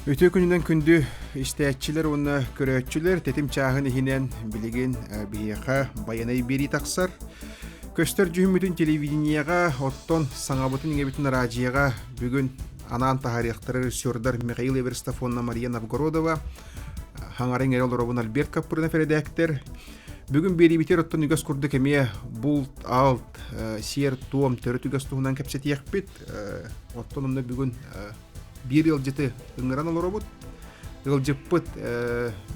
Үтүө күнүнэн күндү истээччилэр уонна көрөөччүлэр тэтим чааһын иһинэн билигин биһиэхэ байанай биэрии тахсар. Көстөр дьүһүммүтүн телевидениеҕа, оттон саҥабытын иҥэбитин араадьыйаҕа бүгүн анаан таһаарыахтара режиссердар Михаил Эверстов уонна Мария Новгородова, хаҥара иҥэрэ олоробун Альберт Каппырынов эрэдээктэр. Бүгүн биэриибитигэр оттон үгэс курдук эмиэ булт-алт, сиэр-туом, төрүт үгэс туһунан кэпсэтиэхпит. Оттон онно бүгүн биир ыалдьыты ыҥыран олоробут. Ыалдьыппыт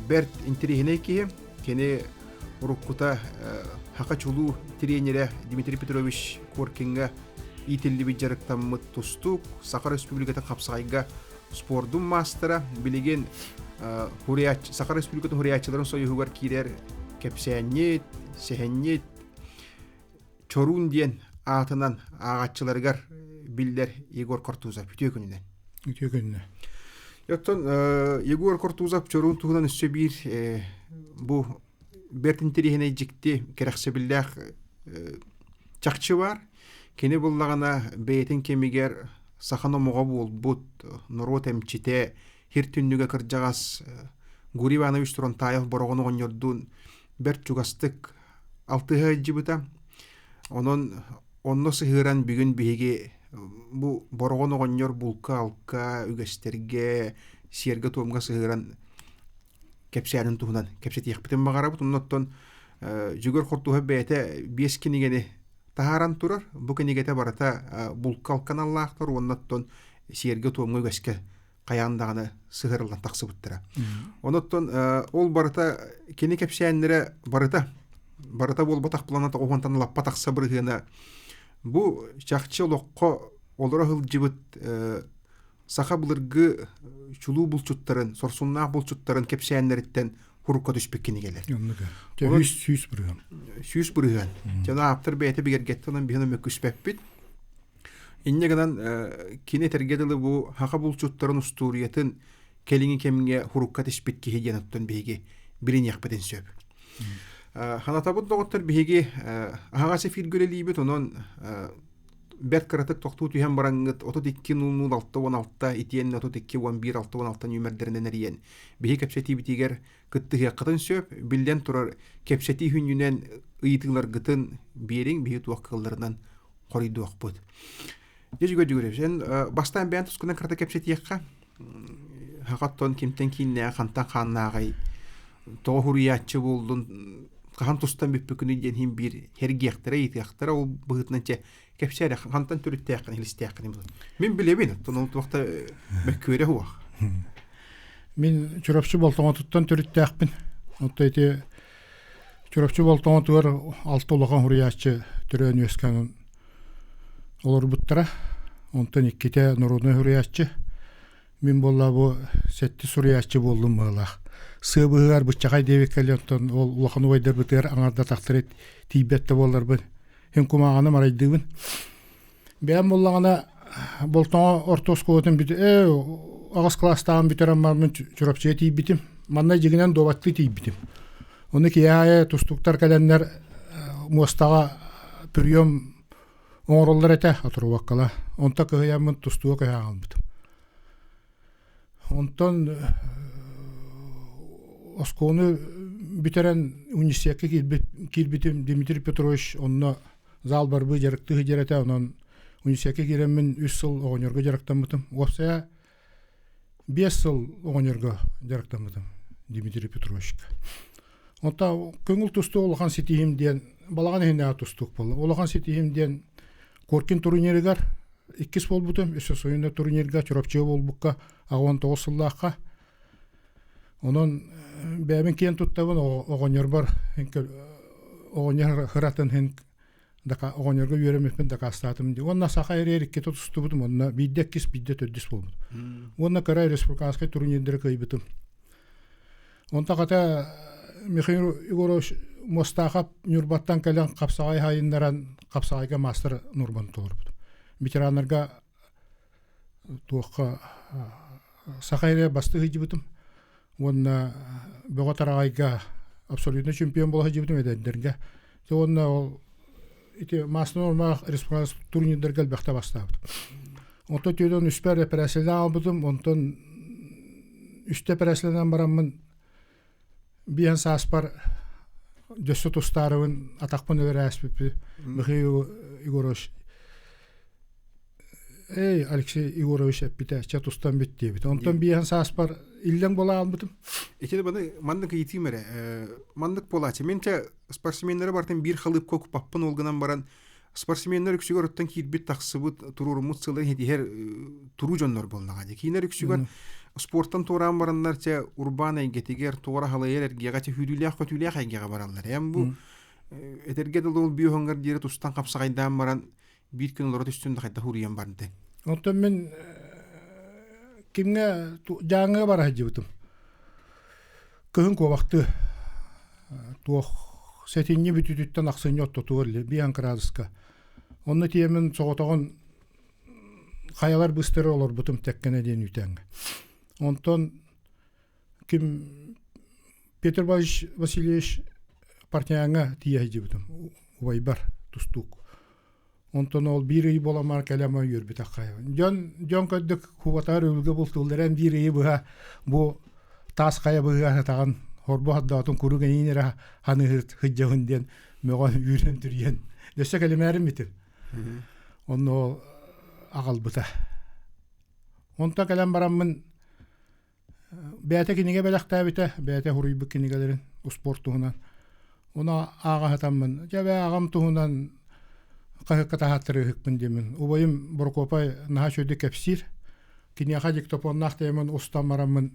бэрт интэриэһинэй киһи. Кини уруккута Хака чулуу тренерэ Дмитрий Петрович Коркиҥҥа иитиллибит дьарыктаммыт тустуук, Саха Республикатын хапсаҕайга спордун маастара, билигин Саха Республикатын хуруйааччыларын союһугар киирэр кэпсээнньит, сэһэнньит, Чоруун диэн аатынан ааҕааччыларыгар биллэр Егор Кортузов. Үтүө күнүнэн. Үтүө күнүнэн. Оттон Егор Кортузов Чоруун туһунан өссө биир бу бэрт интэриэһинэй дьикти кэрэхсэбиллээх чахчы баар. Кини буллаҕына бэйэтин кэмигэр саха номоҕо буолбут норуот эмчитэ, хир түннүгэ кырдьаҕас Гурий Иванович Турантаев Бороҕон оҕонньордуун бэрт чугастык алтыһа сылдьыбыта. Онон онно сыһыаран бүгүн биһиги бу Бороҕон оҕонньор булка-алка, үгэстэргэ, сиэргэ-туомҥа сыһыаран кэпсээнин туһунан кэпсэтиэхпитин баҕарабыт. Оннуттан Дьөгүөр Хортуһа бэйэтэ биэс кинигэни таһааран турар. Бу кинигэтэ барыта булка-алка аналлаахтар уонна оттон сиэргэ-туомҥа үгэскэ хайаан даҕаны сыһыарыллан тахсыбыттара. Онуттан ол барыта кини кэпсээннэрэ барыта барыта буолбатах плана тоҕуһунтан лаппа тахса бырыһыана бу чахчы олоххо олоро сылдьыбыт саха былыргы чулуу булчуттарын, сорсуннаах булчуттарын кэпсээннэриттэн хурукка түспүт кинигэлэр. 100 бырыһыан. 100 бырыһыан. Дьоно ааптар бэйэтэ бигэргэттэн онон биһиги мөккүспэппит. Инньэ гынан кини этэргэ дылы бу саха булчуттарын устуоруйатын кэлиҥҥи кэмҥэ хурукка түспүт киһи диэн оттон биһиги билиниэхпитин сөп. Ханатабыт доҕоттор биһиги аһаҕас эфиргэ үлэлиибит, онон бэрт кыратык тохтуу түһэн бараҥҥыт 32 00 66 итиэннэ 32 11 66 нүөмэрдэринэн эрийэн биһи кэпсэтиибитигэр кыттыһыаххытын сөп. Биллэн турар, кэпсэтии хүннүнэн ыйытыыларгытын биэриҥ, биһи туох кыалларынан хоруйдуохпут. Дьэ, Дьүгэр Дьүгүрэбич, эн бастаан бэйэн тускунан кырата кэпсэтиэххэ. Хахаттон кимтэн кииннээх, хантан хааннааҕый, тоҕо хуруйааччы буоллун, хаһан тустан бүппүкүнүй диэн иһин биир сэргиэхтэрэ, ыйытыахтара, ол быһыытынан чэ кэпсээ эрэ, хантан төрүттээххин, илистээххин Мин билэбин, оттон ол туохта мөккүөрэ суох. Мин Чурапчы Болтоҥотуттан төрүттээхпин. Оттон ити Чурапчы Болтоҥотугар алта улахан суруйааччы төрөөн үөскээн олорбуттара. Онтон иккитэ норуодунай суруйааччы. Мин буолла бу сэттис суруйааччы буоллум быһыылаах. Сыа быһыгар быччахай диэбиккэ онтон ол улахан убайдарбытыгар аҥардатахтара тиийбэт да буолларбын һин кумааҕыны марайдыыбын. Бэйэм буоллаҕына Болтоҥо орто оскуолатын бүтэ аҕыс кылаастааҕын бүтэрэн бараммын Чурапчыга тиийбитим. Манна дьиҥинэн дуобаттыы тиийбитим. Ону киэһэ аайы тустууктар кэлэннэр муостаҕа прием оҥороллор этэ отрубаккала. Онто кыһыйаммын тустууга көһө хаалбытым. Онтон оскуоланы бүтэрэн университекка киирбитим Дмитрий Петрович онно зал барбыы дьарыктыы сылдьар этэ, онон университекка киирэммин үс сыл оҕонньорго дьарыктаммытым. Уопсайа 5 сыл оҕонньорго дьарыктаммытым Дмитрий Петровичка. Онтон көҥүл тустуу улахан ситиһиим диэн балаҕан иһинээҕи тустуук буолла. Улахан ситиһиим диэн Коркин турнирыгар иккис буолбутум, өссө Союнда турнирга Чурапчыга буолбукка 89 сыллаахха. Онон бэйэбин киэн туттабын оҕонньорбор оҕонньор ыратын иһин оҕонньорго үөрэммиппин дакаастаатым дии. Уонна саха эриэр иккитэ тустубутум, онно биирдэ иккис, биирдэ төрдүс буолбутум. Уонна кыра республиканскай турнирдары кыайбытым. Онто хата Михаил Егорович Мостаахап Ньурбаттан кэлэн хапсаҕай хаайыннаран хапсаҕайга маастар нуорманы толорбут. Ветераннарга туохха саха эрэ бастыы сылдьыбытым уонна Бөҕө Тараҕайга абсолютно чемпион буола сылдьыбытым эдэрдэргэ. Уонна ол ити маастар нормаах республиканскай турнирдарга элбэхтэ бастаабытым. Онтон түөрт үспэр эпэрээссийэлээн аҕалбытым, онтон. үстэ эпэрээссийэлэнэн бараммын биэн сааспар дьөссө тустаарыбын атахпын өлөрөөспүппү Михаил Егорович эй Алексей Егорович эппитэ чэ тустан бүт диэбит онтон биэһэн сааспар иллэҥ буола аалбытым Ити баны маннык ыйытыым эрэ маннык буолааччы мин чэ спортсменнары бартын биир халыыпка окуппаппын ол гынан баран спортсменнар үксүгэр оттон киирбит тахсыбыт туруоруммут сылын иһэр туруу дьоннор буоллаҕа дии киинэр үксүгэр спорттан туораан бараннар чэ урбаан эйгэтигэр туора халайар эргиэҕэ чэ сүүрүүлээх-көтүүлээх эйгэҕэ бараллар эн бу этэргэ дылы ол бүөһүҥҥэр диэри тустан хапсаҕайдаан баран биир күн олоро түстүн да хайдах уруйан барды Оттон мин кимҥэ Дьааҥыга бара сылдьыбытым. Кыһын куобахтыы туох сэтинньи бүтүүтүттэн ахсынньы ортотугар биэһэн кыраадыска. Онно тиийэммин соҕотоҕун хайалар быстары олорбутум Тэккэнэ диэн үүтээҥҥэ. Онтон ким Петр Васильевич Партняҥҥа тиийэ сылдьыбытым убайбар тустуук. Онтон ол биир ый буоламаар кэлэн үөрбүтэх хайа. Дьон дьон көрдүк кубатаар өлгө бултууллар эн биир ыйы быһа бу таас хайа быһыга сатаҕын хорбо хордоотун курук эйиин эрэ ханыһыт сылдьабын диэн мөҕөн үүрэн түрүйэн өссө кэлимээрим битим. Онно ол аҕалбыта. Онтон кэлэн бараммын Бэйэтэ кинигэ бэлэхтээбитэ, бэйэтэ суруйбут кинигэлэрин успуорт туһунан. Ону ааҕа сытаммын, дьэ бээ аҕам туһунан хаһыакка таһааттарыыһыкпын диэммин. Убайым Борокуопай наһаа үчүгэйдик кэпсиир. Киниэхэ диктофоннаах диэммин устан бараммын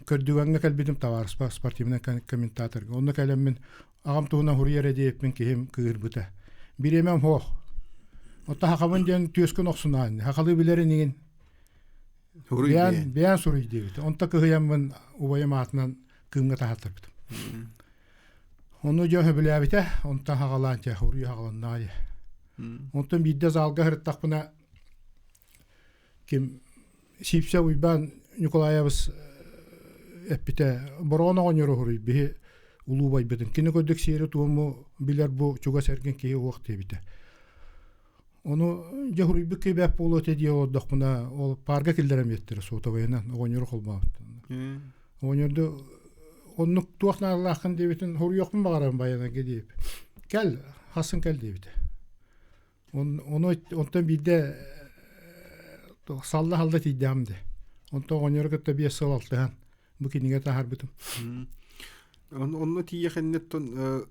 көрдүгэҥҥэ кэлбитим табаарыспар спортивнай комментаторга. Онно кэлэммин аҕам туһунан суруйар эрэ диэбиппин киһим кыыһырбыта. Бириэмэм суох. Оттон хахабын диэн түөскүн охсунаан, хахалыы билэр инигин. Бэйэн, бэйэн суруй диэбит. Онто кыһыйаммын убайым аатынан кыымҥа таһааттарбытым. Ону дьон сөбүлээбитэ, онтон хаҕалаан чэ, уруй хаҕаланнаҕа дии. Онтон биирдэ залга сырыттахпына ким Сиипсэ Уйбаан Ньукулаайабыс эппитэ бороҕон оҕонньору уруй биһи улуу убайбытын. Кини көрдүк сиэри-туому билэр бу чугас эргин киһи уох диэбитэ. Ону дьэ суруйбут киһи буолуо этэ дии олордохпуна, ол паарга киллэрэн биэртэрэ суотабайынан оҕонньору холбообуттар. Оҕонньорду оннук туох наадалааххын диэбитин суруйуохпун баҕарабын байанайга диэбит. Кэл, хасын кэл диэбитэ. Ону онтон биирдэ салла-салла тиийдэҕим дии. Онтон оҕонньору кытта 5 сыл алтыһан бу кинигэ таһаарбытым. Онно тиийиэх инниттэн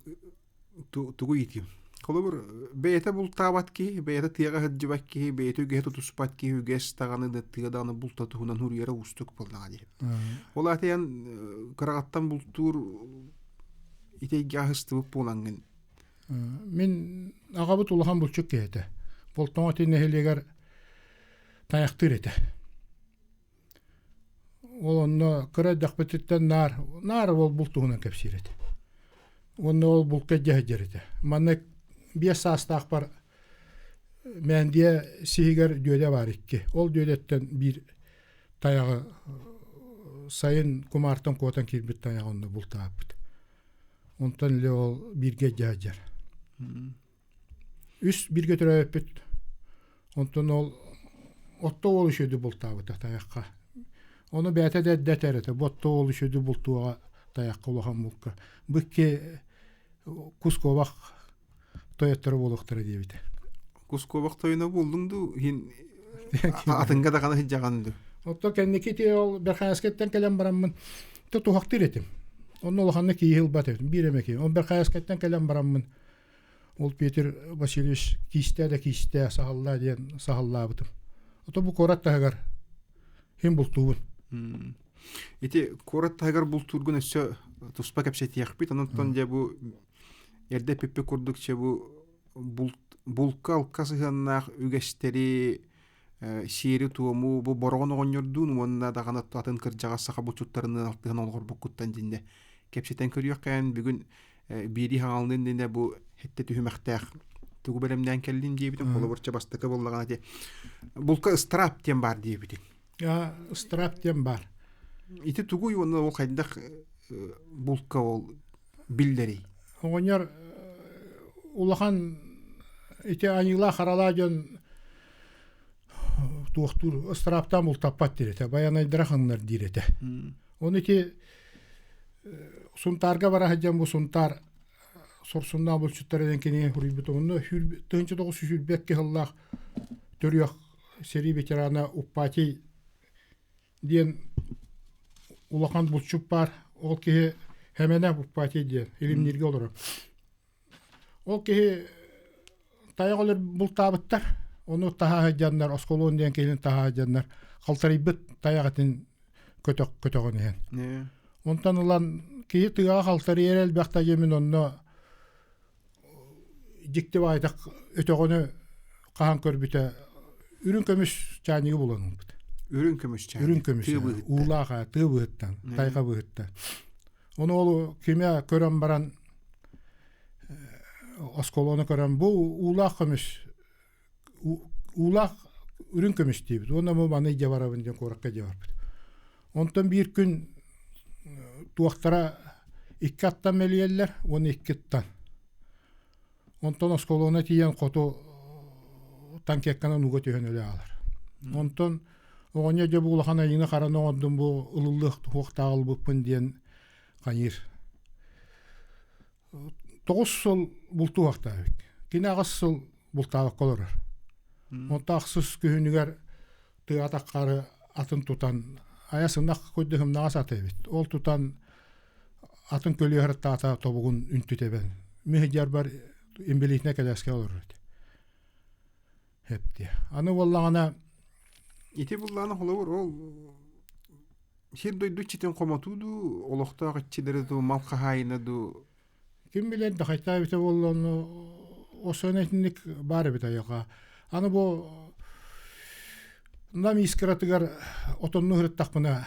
тугу иитиим? Холобур, бэйэтэ бултаабат киһи, бэйэтэ тыаҕа сылдьыбат киһи, бэйэтэ үгэһи тутуспат киһи үгэс даҕаны да тыа даҕаны булта туһунан суруйара уустук буоллаҕа дии. Ол аата эн кыраҕаттан бултуур ити эйгэҕэ сыстыбыт буолаҥҥын. Мин аҕабыт улахан булчут киһи этэ. Болтоҥо ити нэһилиэгэр тайахтыыр этэ. Ол онно кыра эрдэхпититтэн наар, наар ол булт туһунан кэпсиир этэ. Уонна ол булка илдьэ сылдьар этэ. Манна 5 саастаахпар Мээндийэ сиһигэр дүөдэ баар икки. Ол дүөдэттэн биир тайаҕы сайын кумаартан куотан киирбит тайаҕы онно бултаабыт. Онтон илэ ол бииргэ илдьэ сылдьар. Үс бииргэ төрөөбүппүт. Онтон ол отто уол үчүгэйдик бултаабыта тайахха. Ону бэйэтэ да эрдэ этэр этэ, бу отто уол үчүгэйдик бултуоҕа тайахха улахан булка. Бу икки кус куобах тойотторо буолуохтара диэбитэ. Кус куобах тойоно буоллуҥ дуу, иһин атынга даҕаны сылдьаҕын дуу? Оттон кэнники ити ол Бэрхээскэттэн кэлэн бараммын туһахтыыр этим. Онно улаханнык киһи ылбат этим, биир эмэ киһи. Ол Бэрхээскэттэн кэлэн бараммын Ол Петр Васильевич киистээ да киистээ, саһаллаа диэн саһаллаабытым. Ото бу куорат таһыгар иһин бултуубун. Ити куорат таһыгар бултуургун өссө туспа кэпсэтиэхпит. Онон дьэ бу эрдэ эппиппит курдук чэ бу булт булка-алка сыһыаннаах үгэстэри сиэри-туому бу бороҕон оҕонньордуун уонна даҕаны атын кырдьаҕас саха булчуттарыныын алтыһан олорбуккуттан дьиннэ кэпсэтэн көрүөххэйэн бүгүн биирии хаҥалын иннинэ бу хэттэ түһүмэхтээх тугу бэлэмнээн кэллин диэбитим холобурча бастакы буоллаҕына ти булка ыстараап диэн баар диэбитиҥ ыстараап диэн баар ити тугуй уонна ол хайдах булка ол биллэрий оҕонньор улахан ити аньыылаах харалаа дьон. Туохтуур ыстырааптаан бултаппат диир этэ, байанайдара хаҥнар диир этэ. Ону ити Сунтаарга бара сылдьан бу Сунтаар сорсуннаах булчуттара диэн кинигэ суруйбут. Онно 1922 сыллаах төрүөх сэрии ветерана Уппатий диэн улахан булчут баар. Ол киһи Хэмэнэ Уппатий диэн Илимнииргэ олорор. Ол киһи тайах өлөр бултаабыттар. Ону таһаа сылдьаннар, осколуон диэн киһини таһаа сылдьаннар халтарыйбыт тайах этин көтөх көтөҕөн иһэн. Онтон ылан киһи тыаҕа халтарыйар элбэх да диэмин онно дьикти баайдах өтөҕөнү хаһан көрбүтэ үрүҥ көмүс чаанньыгы булан ылбыт. Үрүҥ көмүс чаанньык. Үрүҥ көмүс. Уулаах тыа быһыттан, тайҕа быһыттан. Ону ол кимэ көрөн баран оскуоланы көрөн бу уулаах көмүс уулаах үрүҥ көмүс диэбит уонна бу маны илдьэ барабын диэн куоракка илдьэ барбыт. Онтон биир күн туохтара икки аттан мэлийэллэр уонна икки ыттан. Онтон оскуоланы тиийэн хоту танкекканан ууга түһэн өлө аалар. Онтон оҕонньор дьэ бу улахан айыыны хараны оҥордум бу ылыллыах туһуохтаах ылбыппын диэн хайыыр. 9 сыл бултуохтаабыт. Кини 8 сыл бултаабакка олорор. Онто ахсыс күһүнүгэр тыа атаххары атын тутан айа сынах куйдыһымнаҕас аты эбит. Ол тутан атын көлүөһэр таата тобугун үнтүтэбэн. Миһдьарбар имбилиитинэ кэлээскэ олорор этэ. Хэптиэ. Аны буоллаҕына Ити буллааны холобур ол сир дойду иччитин хомотуу дуу, олохтоох иччилэри дуу, мал хаһаайына дуу Ким билэр да хайта эбитэ буолла ону осуон итинник баар эбит айылҕа. Аны бу Нам искратыгар отонну сырыттахпына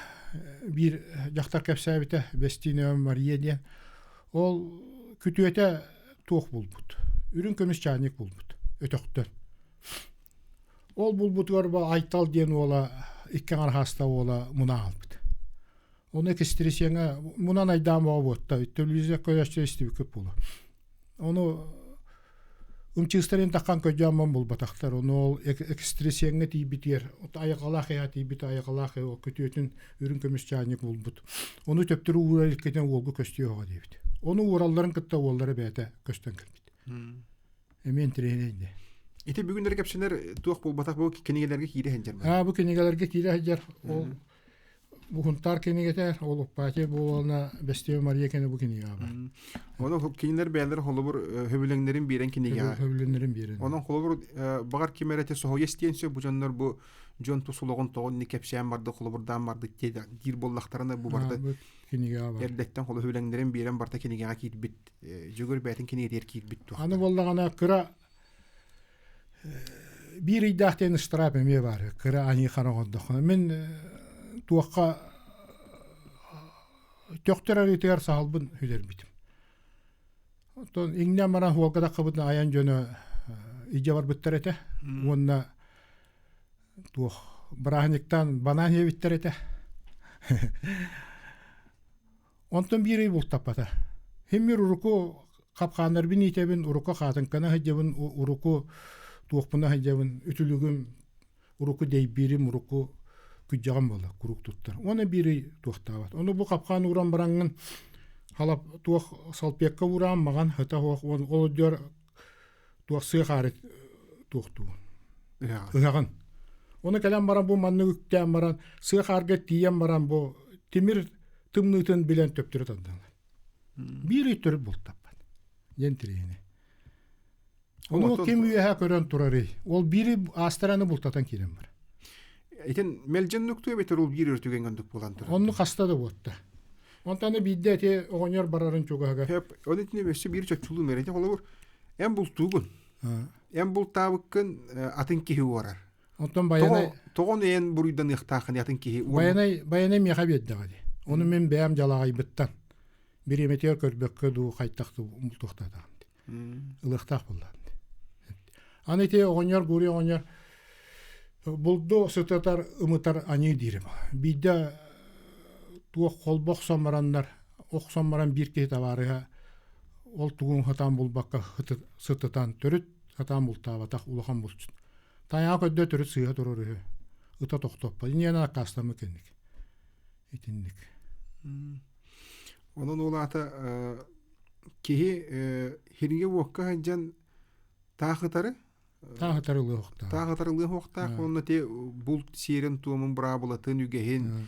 биир дьахтар кэпсээбитэ Бэстиинэ Мария диэн. Ол күтүөтэ туох булбут? Үрүҥ көмүс чаанньык булбут өтөхтөн. Ол булбутугар бу Айтал диэн уола икки аҥар хааста уола муна аалбыт. Ону экстрисиэҥэ мунан айдаан бөҕө буотта. Телевизор көрөөччү истибиккит буолуо. Ону ымчыыстарын таххан көрдьооммун булбатахтар. Ону ол экстрисиэҥҥэ тиийбитигэр айылҕалаах эһэ тиийбит айылҕалаах эһэ күтүөтүн үрүҥ көмүс чаанньык булбут. Ону төптөрү уурар илкитин уолга көстүө оҕо диэбит. Ону ууралларын кытта уоллара бэйэтэ көстөн кэлбит. Эмиэ интэриэһинэй дии. Ити бүгүн эрэ кэпсэнэр туох буолбатах бу кинигэлэргэ киирэ сылдьар. Аа бу кинигэлэргэ киирэ сылдьар. Ол Бу Хунтаар кинигэтэ, ол Уппатия буолуона Бэстиэ Мария кини бу кинигэҕэ бар. Онон кинилэр бэйэлэрэ холобур хөбүлэҥнэрин биэрэн кинигэҕэ. Хөбүлэҥнэрин биэрэн. Онон холобур баҕар ким эрэ соһуйа истиэн сөп бу дьоннор бу дьон тус олоҕун тоҕо инник кэпсээн барды холобурдаан барды диир буоллахтарына бу барда кинигэҕэ бар. Эрдэттэн холобур хөбүлэҥнэрин биэрэн барта кинигэҕэ киирбит Дьөгүр бэйэтин кинигэтигэр киирбит туох. Аны буоллаҕына кыра биир ыйдаах диэн ыстараап эмиэ баар кыра аньыы хара оҥордоххуна мин туохха төхтөр арыытыгар саһылбын сүтэрбитим оттон иҥнэн баран суолга таххыбытын айан дьоно илдьэ барбыттар этэ уонна туох бырааһынньыктаан банаан иэбиттэр этэ Онтон биир ый бултаппата. Һиммир уруку хапхааннарбын иитэбин, уруку хаатыҥканы сылдьабын, уруку туохпуна сылдьабын, үтүлүгүм, уруку дэйбиирим, уруку күдьэҕим буолла, куруук туттар. Уонна биир ый туохтаабат. Ону бу хапхаан ууран бараҥҥын халап туох салпиакка уураан маҕан хыта суох ол үрдүгэр туох сыа хаары туохтуу ыһаҕын. Ону кэлэн баран бу маннык үктээн баран сыа хаарга тиийэн баран бу тимир тымныытын билэн төптөрү тардаллар. Биир ый төрүт бултаппат диэн тириини. Ону ким үөһэ көрөн турарый? Ол биири аастараны бултатан киирэн бар. Итин мэлдьэн нуктуо эбэтэр ол биир өртүгэн гандык буолан турар. Онну хаста да буотта. Онтон биирдэ ити оҕонньор барарын чугаһыгар. Хөп, ол итини өссө биир чопчулуу мэрити холобур эн бултуугун. Эн бултаабыккын атын киһи уорар. Онтон Байанай Тоҕо эн буруйданыахтааххын атын киһи Байанай Байанай миэхэ биэрдэҕэ дии. Ону мин бэйэм дьалаҕайбыттан бириэмэтигэр көрбөккө дуу хайтах дуу бултуохтаатаҕым дии. Ылыахтаах буоллаҕым дии. Аны ити оҕонньор Гурий оҕонньор булду сытытар ымытар аньыы диирим. Биирдэ туох холбо охсон бараннар охсон баран биир киһи табаарыһа ол тугун сатаан булбакка сытытан төрүт сатаан бултаабатах улахан булчут. Тайаҕа көрдө төрүт сыыһа турар үһү. Ыта тохтоппот. Инньэ аккаастаммыт кэнник. Итинник. Онон ол аата киһи хиргэ-уокка сылдьан таах ытары Таах ытары ылыахтаах. Таах ытары ылыахтаах уонна те булт сиэрин-туомун быраабылатын үгэһин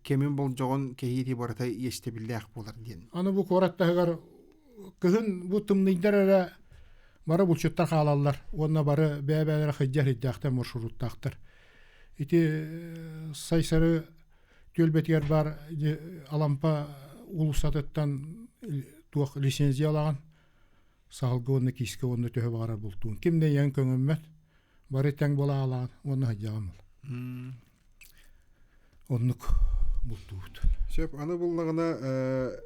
кэмин болдьоҕун кэһиити барыта иэстэбиллээх буолар диэн. Аны бу куорат таһыгар кыһын бу тымныйдар эрэ бары булчуттар хаалаллар уонна бары бэйэ-бэйэлэрэ сылдьар сирдээхтэр маршруттаахтар. Ити Сайсары түөлбэтигэр баар Алампа уулуссатыттан туох лицензиялаҕын саһылга уонна киискэ уонна төһө баҕарар бултуун. Ким да ийэҥ көҥөммөт, бары тэҥ буолаалаан уонна сылдьаҕын ол. Оннук бултуубут. Сөп, аны буллаҕына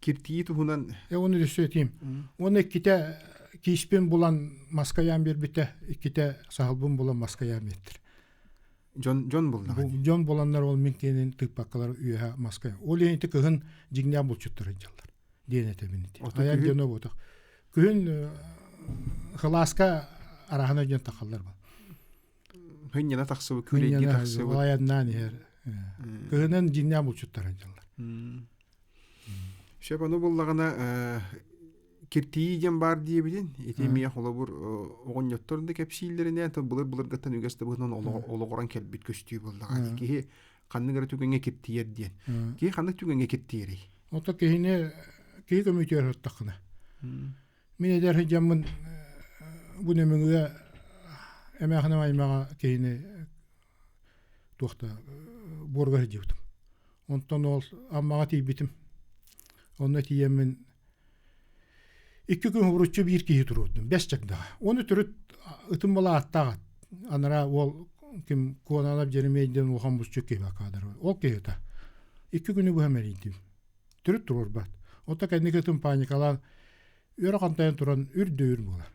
киртийии туһунан Оны өссө этиим. Уонна иккитэ кииспин булан маскайаан биэрбитэ, иккитэ саһылбын булан маскайаан биэртэр. Дьон дьон буллаҕа. Дьон буланнар ол мин киэнин тыыппаккалар үөһэ маскай. Ол иһин ити кыһын дьиҥнээх булчуттар сылдьаллар диэн этэбин ити. Айан дьоно буотах. Күһүн кылааска араһына дьон тахаллар ба. Хынньана тахсыбыт, күлэйдии тахсыбыт. Айаннаан иһэр. Кыһынын дьиҥнээх булчуттар сылдьаллар. Сөп, ону буллаҕына киртийии диэн баар диэбитин, ити эмиэ холобур оҕонньоттор да кэпсииллэринэн былыр-былыргыттан үгэс да быһыытынан олоҕуран кэлбит көстүү буоллаҕа. Киһи ханнык эрэ түгэҥҥэ киртийэр диэн. Киһи ханнык түгэҥҥэ киртийэрий? Ото киһини киһи көмүтүөр сыттаххына. Мин эдэр сылдьаммын бу нөмүгүгэ эмээхиним аймаҕа киһини туохта буорга сылдьыбытым. Онтон ол Аммаҕа тиийбитим. Онно тиийэммин икки күн уруччу биир киһи туруордум. Бэс чагдаҕа. Ону төрүт ытым балааттаах анараа уол ким Куонаанап Дьэримиэй диэн улахан булчут киһи бакаадар. Ол киһи икки күнү быһа мэрийдим. Төрүт туруорбат. Оттон кэнники ытым паникалаан үөрэ хантайан туран үр-дөйүр буолар.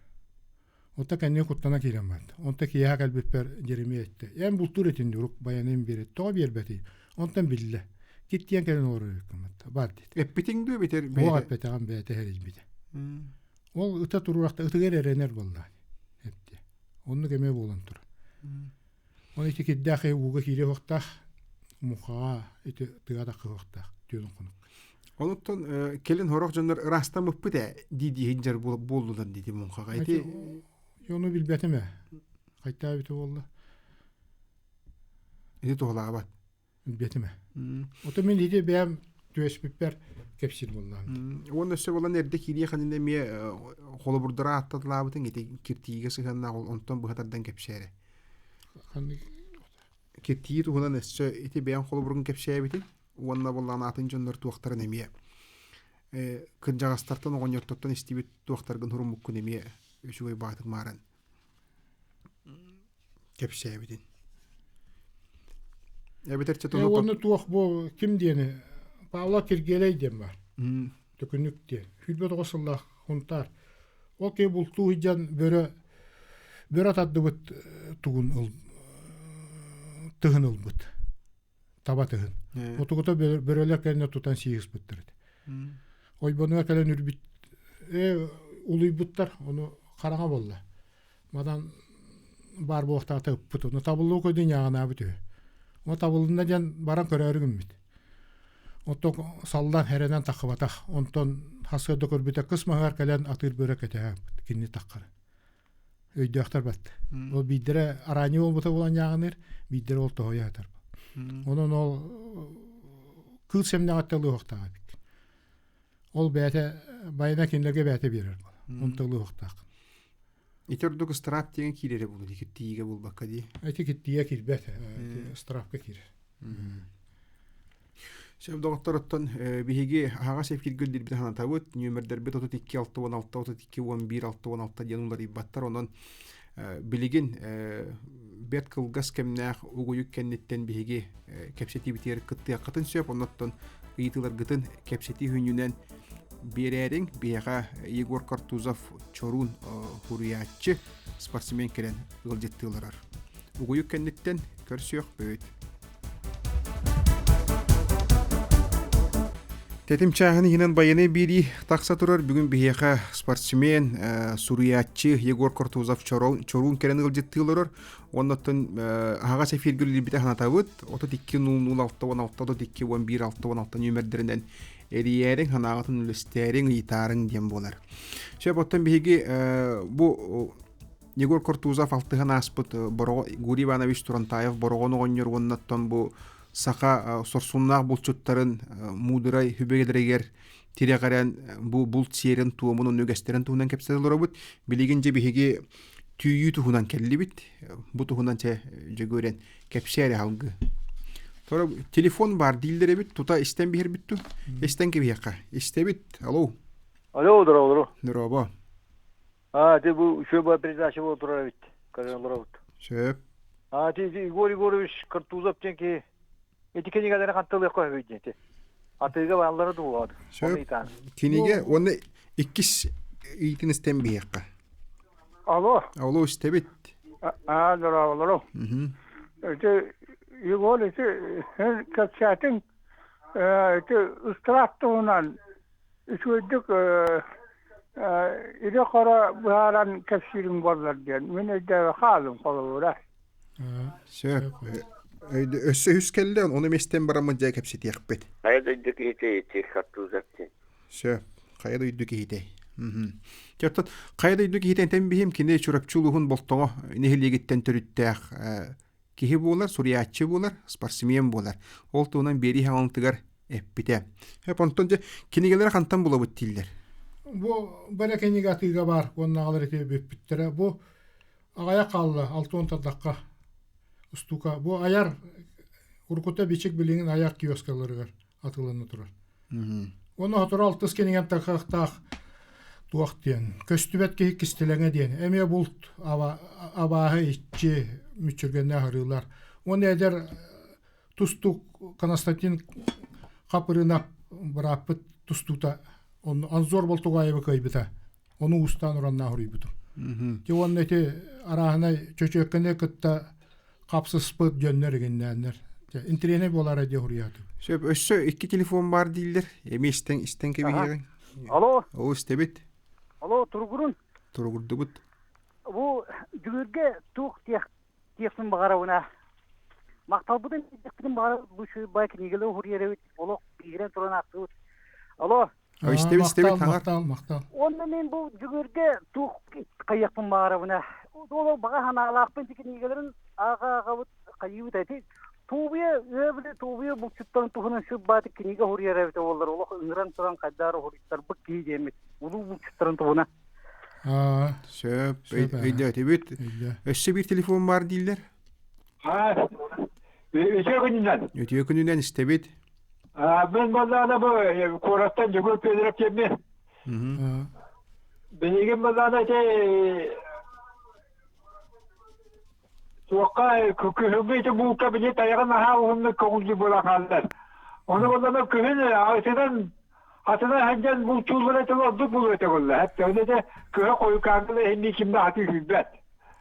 Онто кэнники куттана киирэн барда. Онто киэһэ кэлбиппэр Дьэримиэй эттэ: «Эн бултуур этин урук байаныым биэрэ тоҕо биэрбэтий?» Онтон биллэ. Киттиэн кэлэн олорор эбиккин батта. Бар диэтэ. Эппитиҥ дуо эбэтэр Суох эппэтэҕим бэйэтэ эрийбитэ. Ол ыта туруорахта ытыгар эрэнэр буоллаҕа эптиэ. Оннук эмиэ буолан турар. Ол ити кирдээх ууга киириэ уохтаах, мухаҕа ити тыа таххыһыахтаах түөрт хонук. Онуттан кэлин сорох дьоннор ыраастаммыппыт ээ дии-дии сылдьар буоллулар диити муҥхаҕа. Ити Ону билбэтим ээ. Хайтаа эбитэ буолла. Ити туһалаабат. Билбэтим ээ. Ото мин ити бэйэм түөспүппэр кэпсиир буоллаҕым. Уонна өссө буолан эрдэ киириэх иннинэ эмиэ холобурдара ааттатылаабытыҥ ити киртийиигэ сыһыаннаах онтон быһа тардан кэпсээрэ. Киртийии туһунан өссө ити бэйэҥ холобургун кэпсээбитиҥ уонна буоллаҕына атын дьоннор туохтарын эмиэ кырдьаҕастартан оҕонньортортон истибит туохтаргын суруммуккун эмиэ үчүгэй баатык мааран кэпсээбитин. Эбэтэр чэ Уонна туох бу ким диэни Павла Киргиэлэй диэн баар. Төкүнүк диэн. 29 сыллаах Хунтаар. Ол киһи бултуу сылдьан бөрө бөрө тардыбыт тугун ыл тыһын ылбыт. Таба тыһын. Отугута бөрөлөр кэннэ тутан сии ыспыттар этэ. Ойбонуга кэлэн үрбүт улуйбуттар, ону хараҥа буолла. Мадан баар буолуохтаата ыппыт. Ону табыллыы көдүн ньааҕынаабыт үһү. Ону табылынна диэн баран көрөөрү гыммыт. Оттон саллан эрэнэн таххыбатах. Онтон хасыарда көрбүтэ кыс маһыгар кэлэн атыыр бөрө кэтэһэ кинини таххара. Өйдөөхтөр батта. Ол биирдэрэ араанньы буолбута буолан ньааҕыныыр, биирдэрэ ол тоһуйа сытар. Онон ол кыыл сэмнэҕиттэн ылыахтаах эбит. Ол бэйэтэ байына кинилэргэ бэйэтэ биэрэр буолар. Онтон ылыахтаах. Ити ордук ыстыраап диэн киирэрэ буолуо дии киртийиигэ буолбакка дии. Ити киртийэ киирбэт, ыстыраапка киирэр. Сөп доҕоттор оттон биһиги аһаҕас эфиргэ үллэрбит санатабыт нүөмэрдэрбит 32 66 32 11 66 диэн уларыйбаттар онон билигин бэрт кылгас кэмнээх угуйук кэнниттэн биһиги кэпсэтиибитигэр кыттыаххытын сөп оннуттан ыйытыыларгытын кэпсэтии хүннүнэн биэрээриҥ биһиэхэ Егор Картузов чоруун суруйааччы спортсмен кэлэн ыалдьыттыыларар угуйук кэнниттэн көрсүөхпүт. Тэтим чааһын иһинэн байыаннай биэрии тахса турар. Бүгүн биһиэхэ спортсмен, суруйааччы Егор Кортузов чоруун кэлэн ыалдьыттыы олорор. Оннуттан аһаҕас эфиргэ үлэлиирбитэ санатабыт. 32 00 6 16 32 11 6 16 нүөмэрдэринэн эрийээриҥ, санааҕытын үллэстээриҥ, ыйытаарыҥ диэн буолар. Сөп, оттон биһиги бу Егор Кортузов алтыһан ааспыт Бороҕо Гурий Иванович Турантаев Бороҕон оҕонньор уоннаттан бу саха сорсуннаах булчуттарын муударай үбүгэлэригэр тирэҕирэн бу булт сиэрин туомун уонна үгэстэрин туһунан кэпсэтэ олоробут. Билигин дьэ биһиги түүйүү туһунан кэллибит. Бу туһунан чэ дьөгүөрэн кэпсээ эрэ алгы. Тора телефон бар дииллэр эбит, тута истэн биһэрбит ту. Истэн кэбиһиэххэ. Истэбит. Алло. Алло, здорово, Здорово. А, ты бу үчүгэй передача буола турар эбит. Көрөн олоробут. Сөп. А, ти Егор Егорович Картузов диэн киһи ити кинигэлэри ханталыахха сөбүй диэн ити. Атыыга бааллара дуу Сөп. Кинигэ уонна иккис ыйтын истэн биһиэххэ. Алло. Алло, истэбит. Аа, здорово, Ити Егор ити кэпсээтиҥ ити ыстараап туһунан үчүгэйдик илэ-хоро быһааран кэпсиириҥ буоллар диэн мин өйдөөбө хаалым холобура. Сөп. Өссө үс кэллэ, ону эмистэн бараммыт дьэ кэпсэтиэхпит. Хайа дойду киһитэ ити Хартузов диэн. Сөп. Хайа дойду киһитэй. Оттон хайа дойду киһитэ биһим кини Чурапчы улууһун Болтоҥо нэһилиэгиттэн төрүттээх киһи буолар, суруйааччы буолар, спортсмен буолар. Ол туһунан биэрии хаҥалытыгар эппитэ. Хөп, онтон дьэ кинигэлэри хантан булабыт дииллэр? Бу бэрэ кинигэ атыыга баар уоннааҕылар ити бүппүттэрэ. Бу аҕайах хаалла, 60 тардахха устуука. Бу айар уруккута бичик билигин айар киоскаларыгар атыылана турар. Уонна сотору алтыс кинигэн тахыахтаах туох диэн, көстүбэт киһи кистэлэҥэ диэн, эмиэ булт абааһы иччи мүччүргэннээх ырыылар. Уонна эдэр тустуук Константин Хапырынап бырааппыт тустуута Анзор Болтугаевы кыайбыта. Ону уустаан ураннаах уруйбутум. Ти уонна ити арааһынай чөчүөккэни кытта хапсыспыт дьоннор игиннээннэр. Интириэнэй буолара диэ хуруйаатым. Сөп, өссө икки телефон бар дииллэр. Эми истэн истэн кэбиһиэҕиҥ. Алло. Оо, истэбит. Алло, туругурун. Туругурдубут. Бу Дүгүргэ туох тиэхпин баҕарабына. Махталбытын тиэхпитин баҕарабыт бу бай кинигэлэр уһуруйар олох биирэн туран аахтыбыт. Алло. Истэбит, истэбит, хаҥар. Махтал, махтал. Онно мен бу Дүгүргэ туох хайыахпын баҕарабына. Ол баҕа санаалаахпын кинигэлэрин ааҕа-ааҕабыт хайыыбыт эти Туубуйа ыабыты туубуйа булчуттарын туһунан сүр кинигэ уһуруйар эбитэ буоллар олох ыҥыран туран хайдаар уһуруйтарбыт киһи диэммит улуу булчуттарын туһуна. Сөп, өйдөөтүбүт. Өссө биир телефон бар дииллэр. Үтүө күнүнэн. Үтүө күнүнэн истэбит. Мен баллаана бу куораттан Дьөгүөр Федоров диэммин. Билигин баллаана ити Туохха күһүҥҥү ити булка били тайаҕын наһаа уһуннук көҕүллүү буолан хааллар. Ону буоллаҕына күһүн атынан атынан сылдьан бултууллара этэ ордук булуо этэ буолла. Өттөҕүнэ этэ кыһа хойукааҥҥы иһиннии ким да аты үһүйбэт.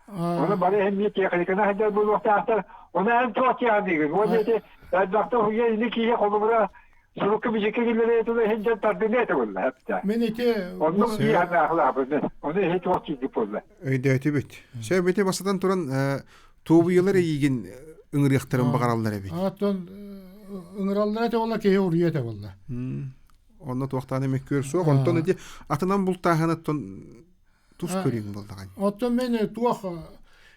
Ону бары иһиннии техниканы сылдьар буолуохтаахтар. Ону эн туох диэҕиҥ Уонна ити элбэхтэ уһуйа ини киһи холобура сурукка бичиккэ киллэрэ тула иһин тардыныы этэ буолла. Мен ити Оннук дии санаахлаабын. Ону иһи туох киирдик буолла. Өйдөөтүбүт. Сөп ити бастатан туран туобуйалар эйиигин ыҥырыахтарын баҕараллар эбит. Оттон ыҥыраллар этэ буолла киһи уруйа этэ буолла. Онно туохтаан эмэ көр суох. Онтон ити атынан бултааһыныттан тус көрүүҥ буоллаҕай. Оттон мен туох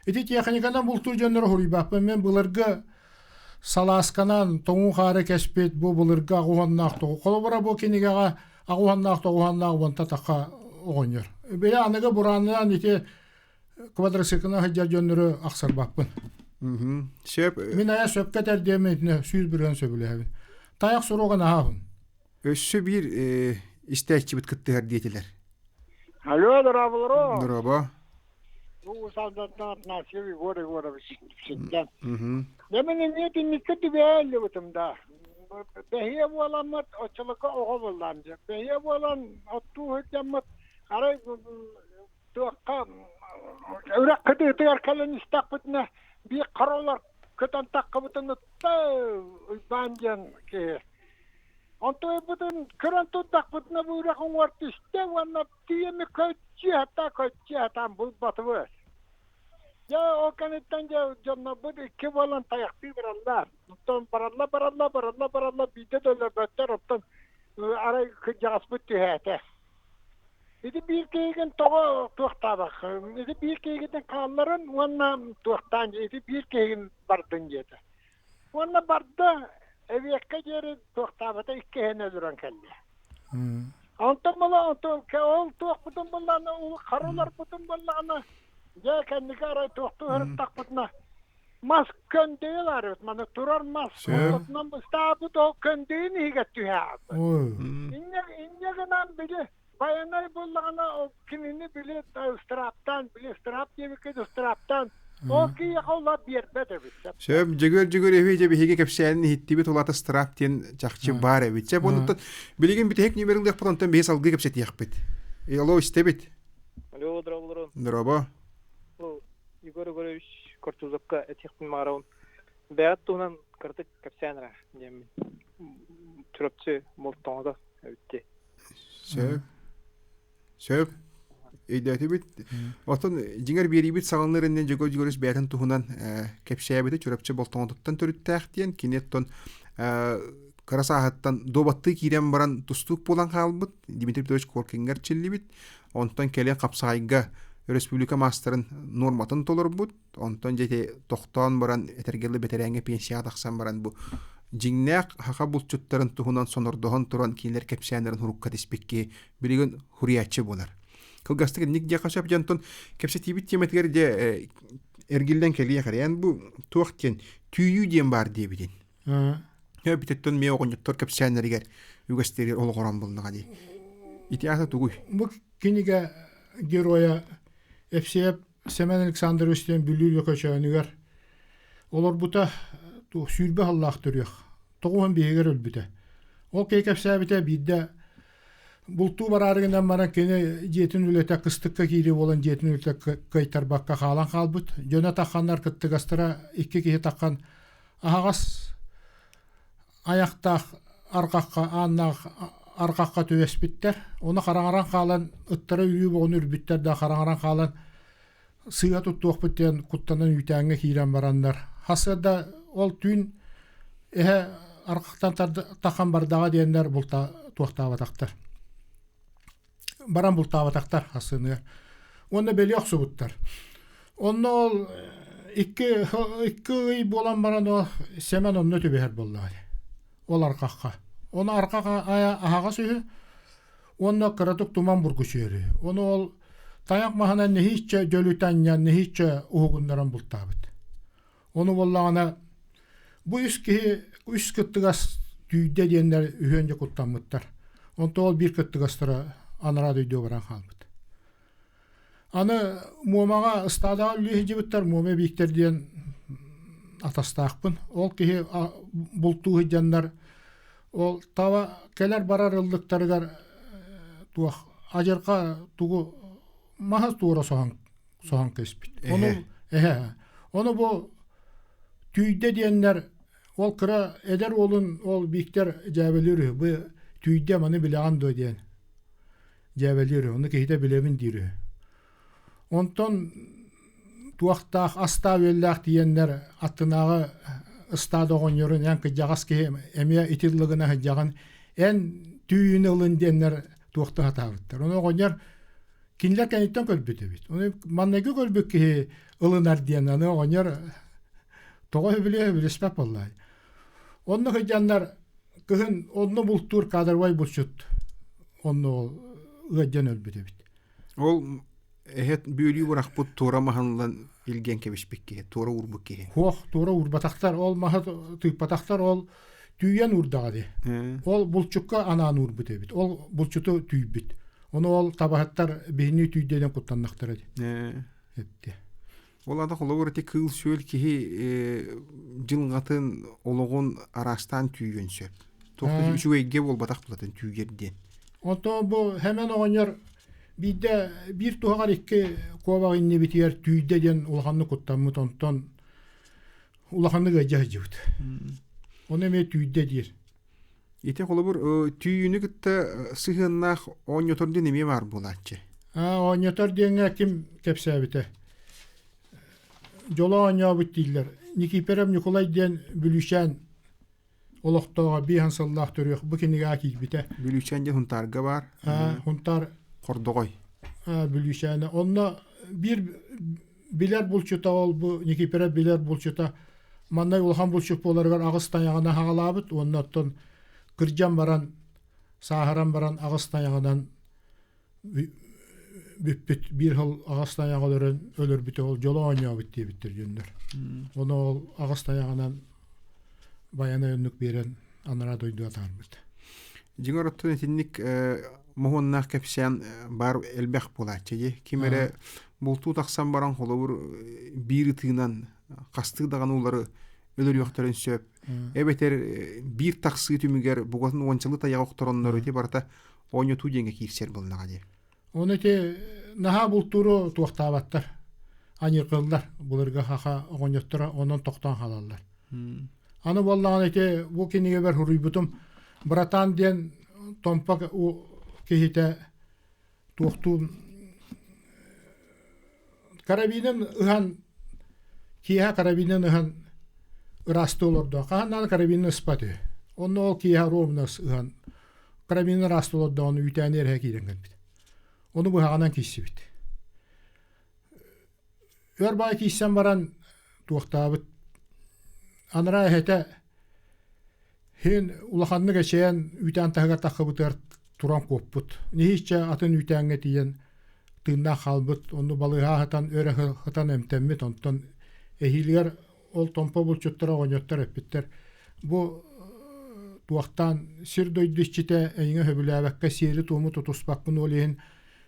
ити техниканан бултуур дьоннору хуруйбаппын. Мен былыргы салаасканан тоҥуу хаары кэспит бу былыргы аҕуһаннаах тоҕу. Холобура бу кинигэҕэ аҕуһаннаах тоҕуһаннаах уонта таха оҕонньор. Бэйэ аныгы бураанынан ити квадроциклына сылдьар дьоннору ахсарбаппын. Сөп. Мин айа сөпкө этэр диэммин итинэ 100% сөбүлэһэбин. Тайах суруга наһаабын. Өссө биир истээччибит кыттыһар диэтилэр. Алло, дорооболоро. Дорообо. Бу Усалдаттан Афанасьев Егор Егорович Ситтен. Дьэ мин эмиэ түннүккэ түбэһэ да. Бэһиэ буоламмыт оччолорго оҕо буоллаам дьэ. Бэһиэ буолан оттуу сылдьаммыт арай туохха үрэх кытыытыгар кэлэн истэхпитинэ биир хоролор көтөн таххыбытын ытта Уйбаан диэн киһи. Онтуйбутун көрөн турдахпытына бу үрэх уҥуор түстэ уонна тиийэмми көччүй хатаа көччүй хатаан булбатыбыт. Дьэ ол кэнниттэн дьэ дьоннорбут икки буолан тайахтыы бараллар. Оттон баралла баралла баралла баралла биирдэ да өлөрбөттөр оттон арай кырдьаҕаспыт түһээтэ. Ити биир киһигин тоҕо туохтаабаккын? Ити биир киһигитин хаалларын уонна туохтаан ити биир киһигин бардын диэтэ. Уонна барда эбиэккэ диэри туохтаабата иккиһин өлөрөн кэллэ. Онтон була онтон ол туохпутун буллаҕына ол харыларбытын буллаҕына дьэ кэнники арай туохтуу сырыттахпытына мас көндөйө баар маны турар мас ортотунан ыстаабыт ол көндөйүн иһигэр түһээбит. Инньэ инньэ гынан били Байанай буллаҕына ол кинини били ыстырааптаан, били ыстыраап диэбиккит ыстырааптаан, ол киһиэхэ ула биэрбэт эбит. Сөп, Дьөгүөр Дьөгүөр эбии биһиги кэпсээнин иһиттибит улаата ыстыраап диэн чахчы баар эбит. Чэ, онуттан билигин бүтэһик нүмерин ылыахпыт, онтон биһи салгыы кэпсэтиэхпит. Алло, истэбит. Алло, здравствуйте. Здорово. Егор Егорович Кортузовка этиэхпин баҕарабын. Бэйэҕит туһунан кыратык кэпсээн эрэ диэммин. Чурапчы Болтоҥото эбитти. Сөп. Сөп. Өйдөөтүбүт. Оттон дьиҥэр биэриибит саҕаланар иннинэ Дьөгүөр Дьөгүөрүс бэйэтин туһунан кэпсээбитэ Чурапчы Болтоҥотуттан төрүттээх диэн кини оттон кыра сааһыттан дуобаттыы киирэн баран тустуук буолан хаалбыт Дмитрий Петрович Коркиҥҥа эрчиллибит. Онтон кэлин хапсаҕайга республика маастарын нуорматын толорбут. Онтон дьэ ити тохтоон баран этэргэ дылы бэтэрээҥҥэ пенсияҕа тахсан баран бу дьиҥнээх саха булчуттарын туһунан сонордоһон туран кинилэр кэпсээннэрин урукка тиспит киһи билигин хуруйааччы буолар. Кылгастык инник диэххэ сөп дьэ онтон кэпсэтиибит тиэмэтигэр дьэ эргиллэн кэлиэх эрэ. Эн бу туох диэн түүйүү диэн баар диэбитин. Эбитэттэн миэ оҕонньоттор кэпсээннэригэр үгэстэригэр олоҕуран булнаҕа дии. Ити аата тугуй? Бу кинигэ геройа Эпсиэп Сэмэн Александрович диэн Бүлүү Лөкөчөөнүгэр олорбута 20 сыллаах төрүөх, 95-гэр өлбүтэ. Ол киһи кэпсээбитэ биирдэ бултуу бараары гынан баран кини дьиэтин үлэтэ кыстыкка киирии буолан дьиэтин үлэтэ кыайтарбакка хаалан хаалбыт. Дьоно тахханнар кыттыгастара икки киһи таххан аһаҕас айахтаах арҕахха ааннаах арҕахха түбэспиттэр. Ону хараҥаран хаалан ыттара үүрүү боҕуну үрбүттэр да хараҥаран хаалан сыыһа туттуохпут диэн куттанан үүтээҥҥэ киирэн бараннар хасыарда ол түүн эһэ арҕахтан тахан бардаҕа диэннэр булта туохтаабатахтар. Баран бултаабатахтар хасыыныгар. Уонна бэлиэ охсубуттар. Онно ол икки, икки ый буолан баран ол Сэмэн онно түбэһэр буоллаҕа. Ол арҕахха. Ону арҕах аһаҕас үһү уонна кыратык туман бургучуйар үһү. Ону ол тайах маһынан нэһииччэ дьөлүтэ анньан нэһииччэ уһугуннаран бултаабыт. Ону буоллаҕына бу үс киһи үс кыттыгас түүдэ диэннэр үһүөн дьэ куттаммыттар. Онтон ол биир кыттыгастара анараа дойдуга баран хаалбыт. Аны Муомаҕа ыстаадаҕа үлэлии сылдьыбыттар Муома Бииктэр диэн атастаахпын. Ол киһи бултуу сылдьаннар ол таба кэлэр-барар ыллыктарыгар туох адьырҕа тугу маһы туора соһон соһон кэспит. Ону эһэ ону бу түүдэ диэннэр ол кыра эдэр уолун ол Бииктэр дьээбэлиир үһү. Бу түүдэ маны билэҕин дуо диэн дьээбэлиир үһү. Ону киһитэ билэбин диир үһү. Онтон туохтаах астаах-үөллээх тиийэннэр аттынааҕы ыстаада оҕонньорун эн кырдьаҕас киһи эмиэ ити ыллыгына сылдьаҕын эн түүнү ылын диэннэр туохта сатаабыттар. Ону оҕонньор кинилэр кэнниттэн көрбүт эбит. Ону манныгы көрбүт киһи ылынар диэн аны оҕонньор тоҕо сөбүлүө билиспэт буоллаҕай. Онно сылдьаннар кыһын онно бултуур кадровай булчут онно ол ыалдьан өлбүт эбит. Ол эһэт бүөлүү бырахпыт туора маһынлан илгэн кэбиспит киһи, туора уурбут киһи. Хуох, туора уурбатахтар, ол маһы тыыппатахтар, ол түүйэн уурдаҕа дии. Ол булчукка анаан уурбут эбит. Ол булчуту түүйбүт. Ону ол табаһыттар биһини түүйдэнэн куттаннахтара дии. Эпти. Ол ата холобур ити кыыл-сүөл киһи дьылҕатын, олоҕун араастаан түүйүөн сөп. Туох да үчүгэйгэ буолбатах булатын түүйэр диэн. Онтон бу Хэмэн оҕонньор биирдэ биир туһаҕар икки куобах иннибитигэр түүйдэ диэн улаханнык куттаммыт, онтон улаханнык ыалдьа сылдьыбыт. Ону эмиэ түүйдэ диир. Ити холобур түүнү кытта сыһыаннаах оонньотор диэн эмиэ баар буолааччы. Аа, оонньотор диэҥҥэ ким кэпсээбитэ? Дьоло оонньообут дииллэр. Никииппэрэп Ньукулай диэн Бүлүүчээн олохтооҕо биэһэн сыллаах төрүөх бу кинигэҕэ киирбитэ. Бүлүүчээн диэн Хунтаарга баар. Аа, Хунтаар Хордоҕой. Аа, Бүлүүчээнэ. Онно биир билэр булчута ол бу Никииппэрэп билэр булчута маннай улахан булчут буоларыгар аҕыс тайаҕына хаҕалаабыт уонна оттон кырдьан баран сааһыран баран аҕыс тайаҕынан бүппүт биир сыл аҕыс тайаҕы өлөрөн өлөрбүтэ ол дьоло оонньообут диэбиттэр дьоннор ону ол аҕыс тайаҕынан байанай оннук биэрэн анараа дойду атаарбыт Дьиҥэр оттон итинник моһуоннаах кэпсээн баар элбэх буолааччы дии. Ким эрэ бултуу тахсан баран холобур биир ытыынан хастыы даҕаны улары өлөрүөхтэрин сөп. Эбэтэр биир тахсыы түмүгэр бугатын уончалы тайаҕы охтороннор ити барыта оонньотуу диэҥҥэ киирсэр буоллаҕа дии. Оны ити наһаа бултууру туохтаабаттар. Аньырҕыллар былыргы хаха оҕонньотторо онон тохтоон хаалаллар. Аны буоллаҕына ити бу кинигэбэр суруйбутум братан диэн Томпо киһитэ туохтуун карабинын ыһан киэһэ карабинын ыһан ыраастыы олордо. Хаһан даҕаны карабинын ыспат үһү. Онно ол киэһэ ровно ыһан карабинын ыраастыы олордоҕуна үүтээни эрэһэ киирэн кэлбит. Ону быһаҕынан киирсибит. Өр баай киирсэн баран туохтаабыт анараа эһэтэ иһин улаханнык эчэйэн үүтээн таһыгар таххыбытыгар туран куоппут. Нэһииччэ атын үүтээҥҥэ тиийэн тыыннаах хаалбыт. Онно балыыһа аһатан өр аһытан эмтэммит. Онтон эһиилигэр ол томпо булчуттара оҕонньоттор эппиттэр бу туохтаан сир-дойду иччитэ эйиҥэ сөбүлээбэккэ сиэри-туому тутуспаккын ол иһин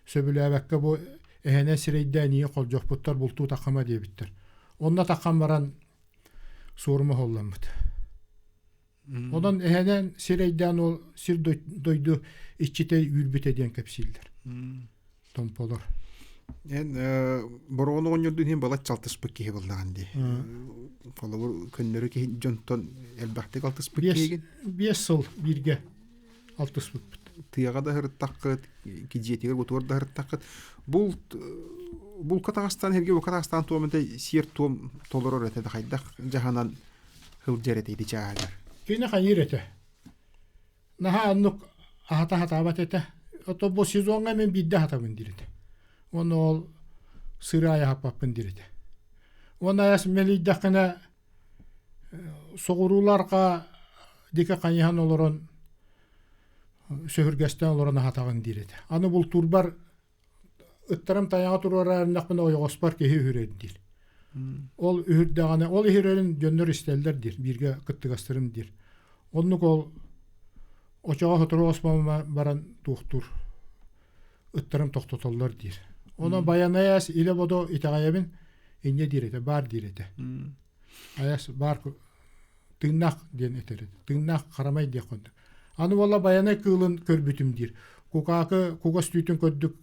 сөбүлээбэккэ бу эһэнэн сирэйдээн ийэ холдьохпуттар бултуу таххама диэбиттэр. Онно таххан баран суорума холломмут. Онон эһэнэн сирэйдээн ол сир дойду иччитэ үүрбүтэ диэн кэпсииллэр. Томполор. Эн бороҕон оҕонньордуун иһин балачча алтыспыт киһи буоллаҕын дии. Холобур, көннөрү киһи дьонтон элбэхтик алтыспыт киһигин. Биэс сыл бииргэ алтыспыппыт. Тыаҕа да сырыттаххыт, дьиэтигэр утугар да сырыттаххыт. Булт булка таҕыстаан эргэ бука таҕыстаан туом этэ сиэр туом толорор этэ да хайдах дьаһанан сылдьар этэ ити чааһыгар. Кини хайыыр этэ. Наһаа оннук аһата сатаабат этэ. Ото бу сезоҥҥа мин биирдэ аһатабын диир этэ. Уонна ол сыра аһаппаппын диир этэ. Уонна айас мэлийдэххинэ соҕурууларга диэки хайыһан олорон сөһүргэстэн олорон аһатаҕын диир этэ. Аны бултуурбар ыттарым тайаҕа туруораарыннахпына ойоҕоспор киһи үһүрэр диир. Ол үһүрдэҕинэ ол иһирэрин дьоннор истэллэр диир, бииргэ кыттыгастарым диир. Оннук ол очоҕо сотору оспома баран туохтуур ыттарым тохтотоллор диир. Онон Байанайаас илэ-бодо итэҕэйэбин инньэ диир этэ, баар диир этэ. Айас баар тыыннаах диэн этэр этэ. Тыыннаах харамай диэх курдук. Аны буолла Байанай кыылын көрбүтүм диир. Кукаакы кугас түүтүн көрдүк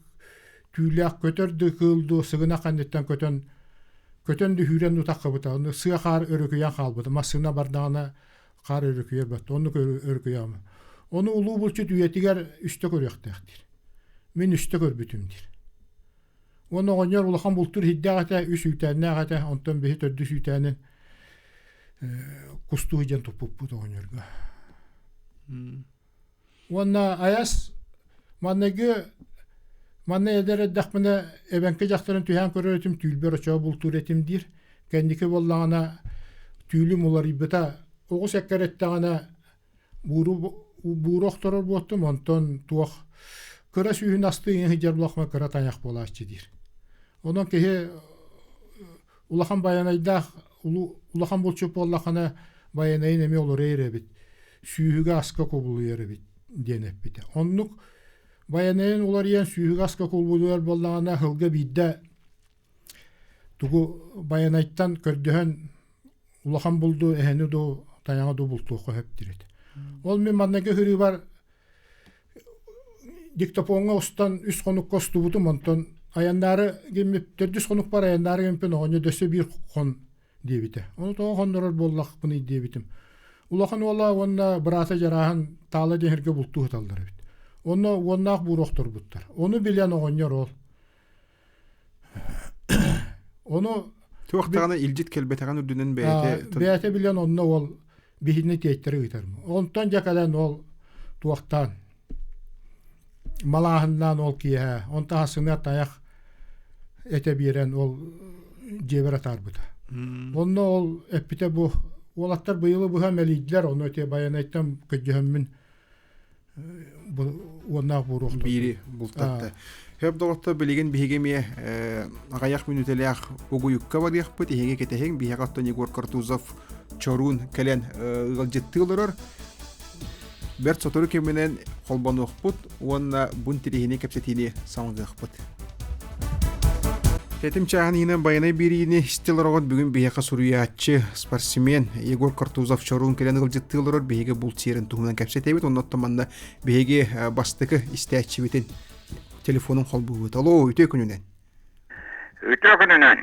түүлээх көтөр да кыыл дуу сыгынах анныттан көтөн көтөн да үүрэн утаххыбыта. Ону сыа хаар өрүкүйэн хаалбыта. Массыына бардаҕына хаар өрүкүйэр бат. Оннук өрүкүйэҕим. Ону улуу булчут үйэтигэр үстэ көрүөхтээх диир. Мин үстэ көрбүтүм диир. Уонна оҕонньор улахан бултуур иһирдээх этэ, үс үүтээннээх этэ, онтон биһи төрдүс үүтээнин кустуу диэн туппуппут оҕонньорго. Уонна айас манныгы манна эдэр эрдэхпинэ эбэҥки дьахтарын түһээн көрөр этим, түүлбэр очоо бултуур этим диир. Кэнники буоллаҕына түүлүм уларыйбыта. Оҕус эккэрэттэҕинэ Бууру бууру охторор буоттум, онтон туох кыра сүүһүн астыы иҥэ сылдьар буоллахпына кыра тайах буолааччы диир. Онон киһи улахан байанайдаах улахан булчут буоллаххына байанайын эмиэ олорор эбит, сүүһүгэ аска кубулуйар эбит диэн эппитэ. Оннук байанайын уларыйан сүүһүгэ аска кубулуйар буоллаҕына сылга биирдэ тугу байанайтан көрдөһөн улахан булду эһэни дуу тайаҕы дуу бултуохха сөп диир этэ. Ол мин маннайгы ыһырыыбар диктофоҥҥа устан үс хонукка устубутум онтон айаннаары гиммит төрдүс хонукпар айаннаары гиммиппин оҕонньор өссө биир хон диэбитэ. Ону тоҕо хоннорор буоллахпыный диэбитим. Улахан уола уонна быраата Дьарааһын Таала диэн сиргэ бултуу сыталлар эбит. Онно уоннаах бууру охторбуттар. Ону билэн оҕонньор ол. Ону Туох даҕаны илдьит кэлбэтэҕин үрдүнэн бэйэтэ бэйэтэ билэн онно ол биһини тиэйтэрэ ыытар. Онтон дьэ кэлэн ол туохтаан малааһыннаан ол киэһэ онтон аһасына тайах этэ биэрэн ол дьиэбэр атаарбыта. Онно ол эппитэ бу уолаттар быйылы быһа мэлийдилэр ону ити Байанайтан көдьөһөммүн уоннаах буоруохтар. Биири бултатта. Хөп доҕотто билигин биһиги эмиэ аҕыйах мүнүүтэлээх угуйукка барыахпыт. Иһиги кэтэһиҥ. Биһиэхэ оттон Егор Картузов чоруун кэлэн ыалдьыттыы олорор. Бэрт сотору кэминэн холбонуохпут уонна бун тириһини кэпсэтиини салгыахпыт. Тэтим чааһын иһинэн байанай биэриини исти олороҕут бүгүн биһиэхэ суруйааччы, спортсмен Егор Картузов чоруун кэлэн ыалдьыттыы олорор биһиги булт сиэрин туһунан кэпсэтэбит. Оннуттан манна биһиги бастакы истээччибитин телефонун холбуубут. Алло, үтүө күнүнэн. Үтүө күнүнэн.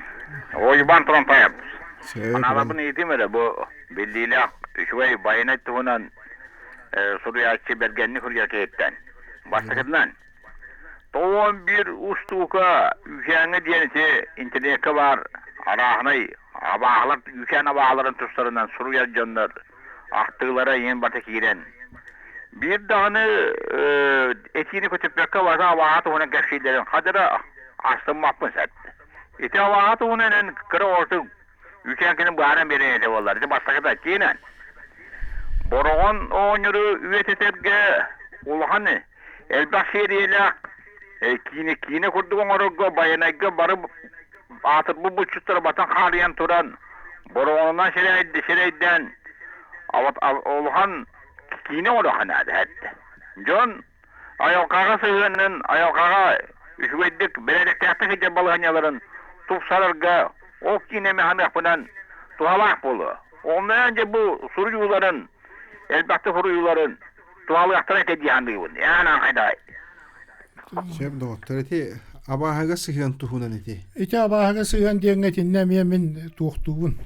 Уйбан Тромпаев. Аналабын ыйытым эрэ бу биллиилээх үчүгэй байанай туһунан суруйааччы бэргэнник суруйар киһиттэн. Бастакытынан, тоҕуон биир устуука үүкээҥҥэ диэн ити интернеккэ баар арааһынай абааһылар үүкээн абааһыларын тустарынан суруйар дьоннор ахтыылара иһин барыта киирэн биир даҕаны этиини көтүппэккэ бата абааһы туһунан кэпсииллэрин хадара астыммаппын сөп. Ити абааһы туһунан эн кыра оҕотук үүкээн кини быһааран биэрэн этэ буоллар. Ити бастакыта киинэн. Бороҕон оҕонньору үйэтитэргэ улахан элбэх сиэриэлээх киинэ киинэ курдук оҥорорго Байанайга бары аатырбыт булчуттара батан хаарыйан туран бороҕонунан сирэйдээн улахан киинэ оҥоруохха наада эттэ. Дьон айылҕаҕа сыһыанын, айылҕаҕа үчүгэйдик бэрээдэктээхтик сылдьар балаһыанньаларын тупсарарга ол киинэ ханыахпынан туһалаах буолуо. Онно дьэ бу суруйууларын, элбэхтик суруйууларын туһалыахтара этэ дии саныыбын. Ээн хайдай. Сөп доҕоттор ити абааһыга сыһыан туһунан ити. Ити абааһыга сыһыан диэҥҥэ итиннэ эмиэ мин туохтуубун.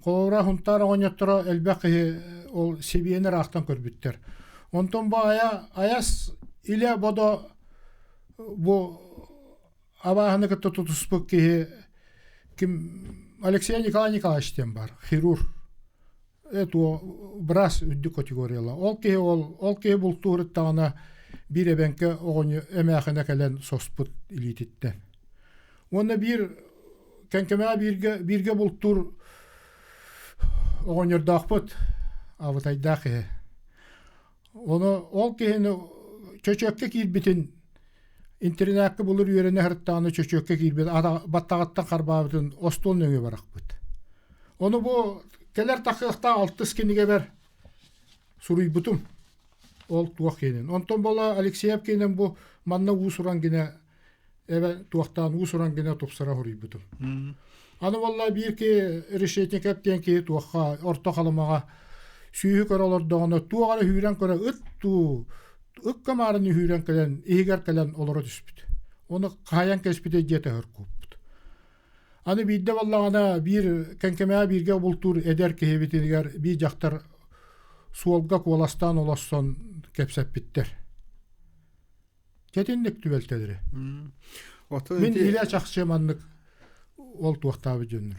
Холобура Хунтаар оҕонньотторо элбэх киһи ол сибиэни ыраахтан көрбүттэр. Онтон бу айа айас илэ бодо бу абааһыны кытта тутуспут киһи ким Алексей Николай Николаевич диэн бар хирург эту быраас үрдүк категорияла. Ол киһи ол ол киһи бултууруттаҕына биир эбэҥкэ оҕонньо эмээхинэ кэлэн соспут илиититтэн. Уонна биир Кэҥкэмэҕэ бииргэ бииргэ бултуур оҕонньордоохпут абытайдаах киһи. Ону ол киһини чөчүөккэ киирбитин интэринээккэ булар үөрэнэ сырыттаҕына чөчүөккэ киирбит баттаҕыттан харбаабытын остуол нөҥүө барахпыт. Ону бу кэлэр тахсыахтаах алтыс кинигэбэр суруйбутум. Ол туох киэнин. Онтон буола Алексеев киэнин бу манна уус-уран гинэ эбэ туохтаан уус-уран гына тупсара хоруйбутум. Аны буолла биир ки Решетников диэн киһи туохха орто халымаҕа сүүһү көрө олордоҕуна туох эрэ үүрэн көрө ыт дуу ыкка маарын үүрэн кэлэн иһигэр кэлэн олоро түспүт. Ону хаайан кэспитэ дьиэтэ куоппут. Аны биирдэ буоллаҕына биир Кэҥкэмэҕэ бииргэ бултуур эдэр киһибитигэр биир дьахтар суолга куоластаан олорсон кэпсэппиттэр. Тэтинник түбэлтэлэри. Мин илэ чахчы маннык ол туохтаабыт дьоннор.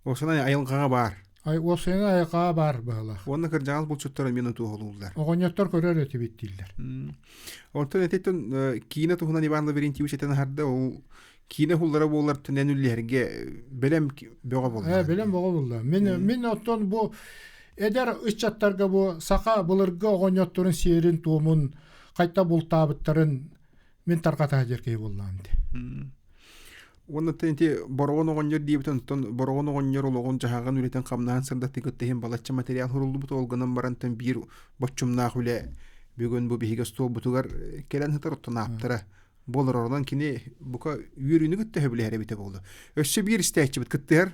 Уопсайынан айылҕаҕа баар. Ай уопсайынан айылҕаҕа баар быһалаах. Уонна кырдьаҕас булчуттар эмиэ туоһулууллар. Оҕонньоттор көрөр этибит дииллэр. Онтон этиттэн киинэ туһунан Иван Лаврентьевич этэн аһарда ол киинэ уһуллара буолар түнэн үллэһэргэ бэлэм бөҕө буолла. Бэлэм бөҕө буолла. Мин мин оттон бу эдэр ыччаттарга бу саха былыргы оҕонньотторун сиэрин-туомун хайта бултаабыттарын мин тарҕата сылдьар киһи буоллаҕым дии. Уонна ити Бороҕон оҕонньор диэбит онтон Бороҕон оҕонньор олоҕун дьаһаҕын үлэтин хамнаһын сырдатыгыт иһин балачча материал суруллубут ол гынан баран биир боччумнаах үлэ бүгүн бу биһиги остуолбутугар кэлэн сытар оттон ааптара буолар онон кини бука үөрүүнү кытта сөбүлэһэр эбитэ буолла. Өссө биир истээччибит кыттыһар.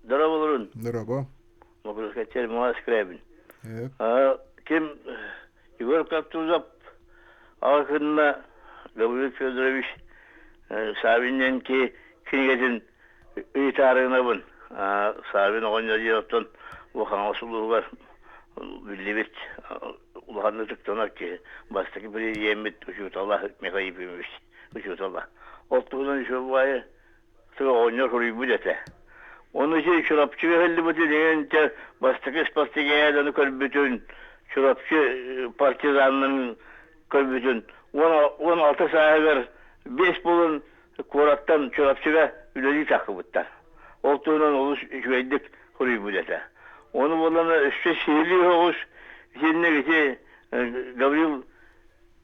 Здорово, Здорово. Мокрускачер Москвабин. Ким Егор Картузов аҕа Гаврил Федорович Савинненки кинигэтин ыйытаарынабын. Савин оҕонньор оттон Бу Хаҥалас улууһугар биллибит улахан ытыктанар киһи бастакы президеммит учуутала Михаил Ефимович учуутала. Ол туһунан үчүгэй оҕонньор суруйбут этэ. Ону ити Чурапчыга иһиллибити дегенчэ бастакы спартакиаданы көрбүтүн, Чурапчы партизаннарын көрбүтүн 16 сааһыгар биэс буолан куораттан Чурапчыга үлэлии тахсыбыттар. Ол туһунан олус үчүгэйдик суруйбут этэ. Ону буоллаҕына өссө сиһилии соҕус итинник ити Гаврил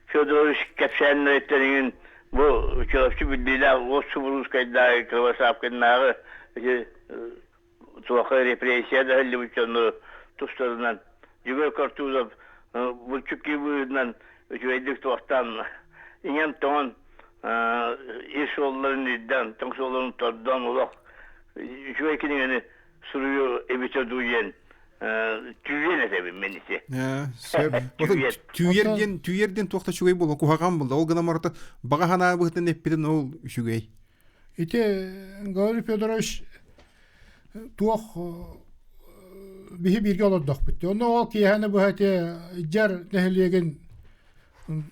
Федорович кэпсээннэриттэн бу Чурапчы биллиилээх уот Субуруускайдааҕы Кривошапкиннааҕы ити туохха репрессия да иһиллибит дьоннору тустарынан Дьөгүөр Картузов булчут киһи быһыытынан үчүгэйдик туохтаан иҥэн-тоҥон ис суолларын ирдээн, тоҥ суолларын тордоон олох үчүгэй кинигэни суруйуу эбитэ дуу диэн түүйэн этэбин мен ити. Сөп. Түүйэр диэн түүйэр диэн туох да үчүгэй буолуо куһаҕан буолла. Ол гынан барыта баҕа санаа быһыытынан эппитин ол үчүгэй. Ити Гаврил Федорович туох биһи бииргэ олордохпут. Онно ол киэһэни быһа ити Дьар нэһилиэгин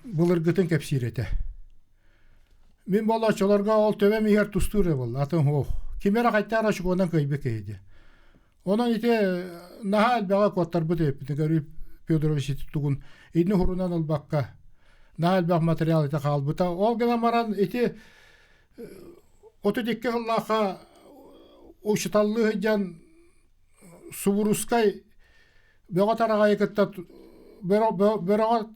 былыргытын кэпсиир этэ. Мин болооччуларга ол төбөм иһэр тустуур эрэ буолла, атын суох. Ким эрэ хайтаар очукуонан кыайбыт киһи дии. Онон ити наһаа элбэҕи куоттарбыт эбиппит Гаврил Федорович ити тугун инни хурунан ылбакка наһаа элбэх материал ити хаалбыта. Ол гынан баран ити 32 сыллаахха учуталлыы сылдьан Субурускай Бөҕө Тараҕайы кытта Бөрөҕө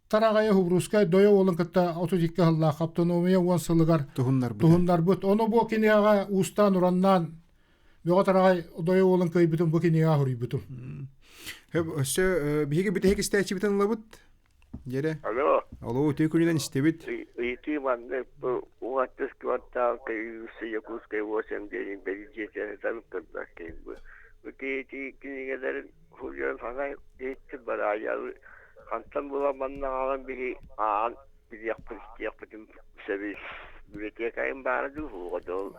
Тараҕайы Субурускай Дойо уолун кытта 32 сыллаах автономия уон сылыгар туһуннарбыт. Ону бу кинигэҕэ уустаан-ураннаан Бөҕө Тараҕай Дойо уолун кыайбытын бу кинигэҕэ суруйбутум. Өссө биһиги бүтэһик истээччибитин ылабыт. Дьэрэ. Алло. Алло, үтүө күнүнэн истэбит. Ыйытыы маннык бу уһаттыс квартал Каюса Якутская 8 диэн бэлидьиэтэ сытан көрбөх киһи бу. Бу киһи кинигэлэрин суруйан саҥа иһиттим бараайа хантан була манна аҕалан биһи ааҕан билиэхпин истиэхпитин сөбүй библиотекайым баара дуу суоҕа дуу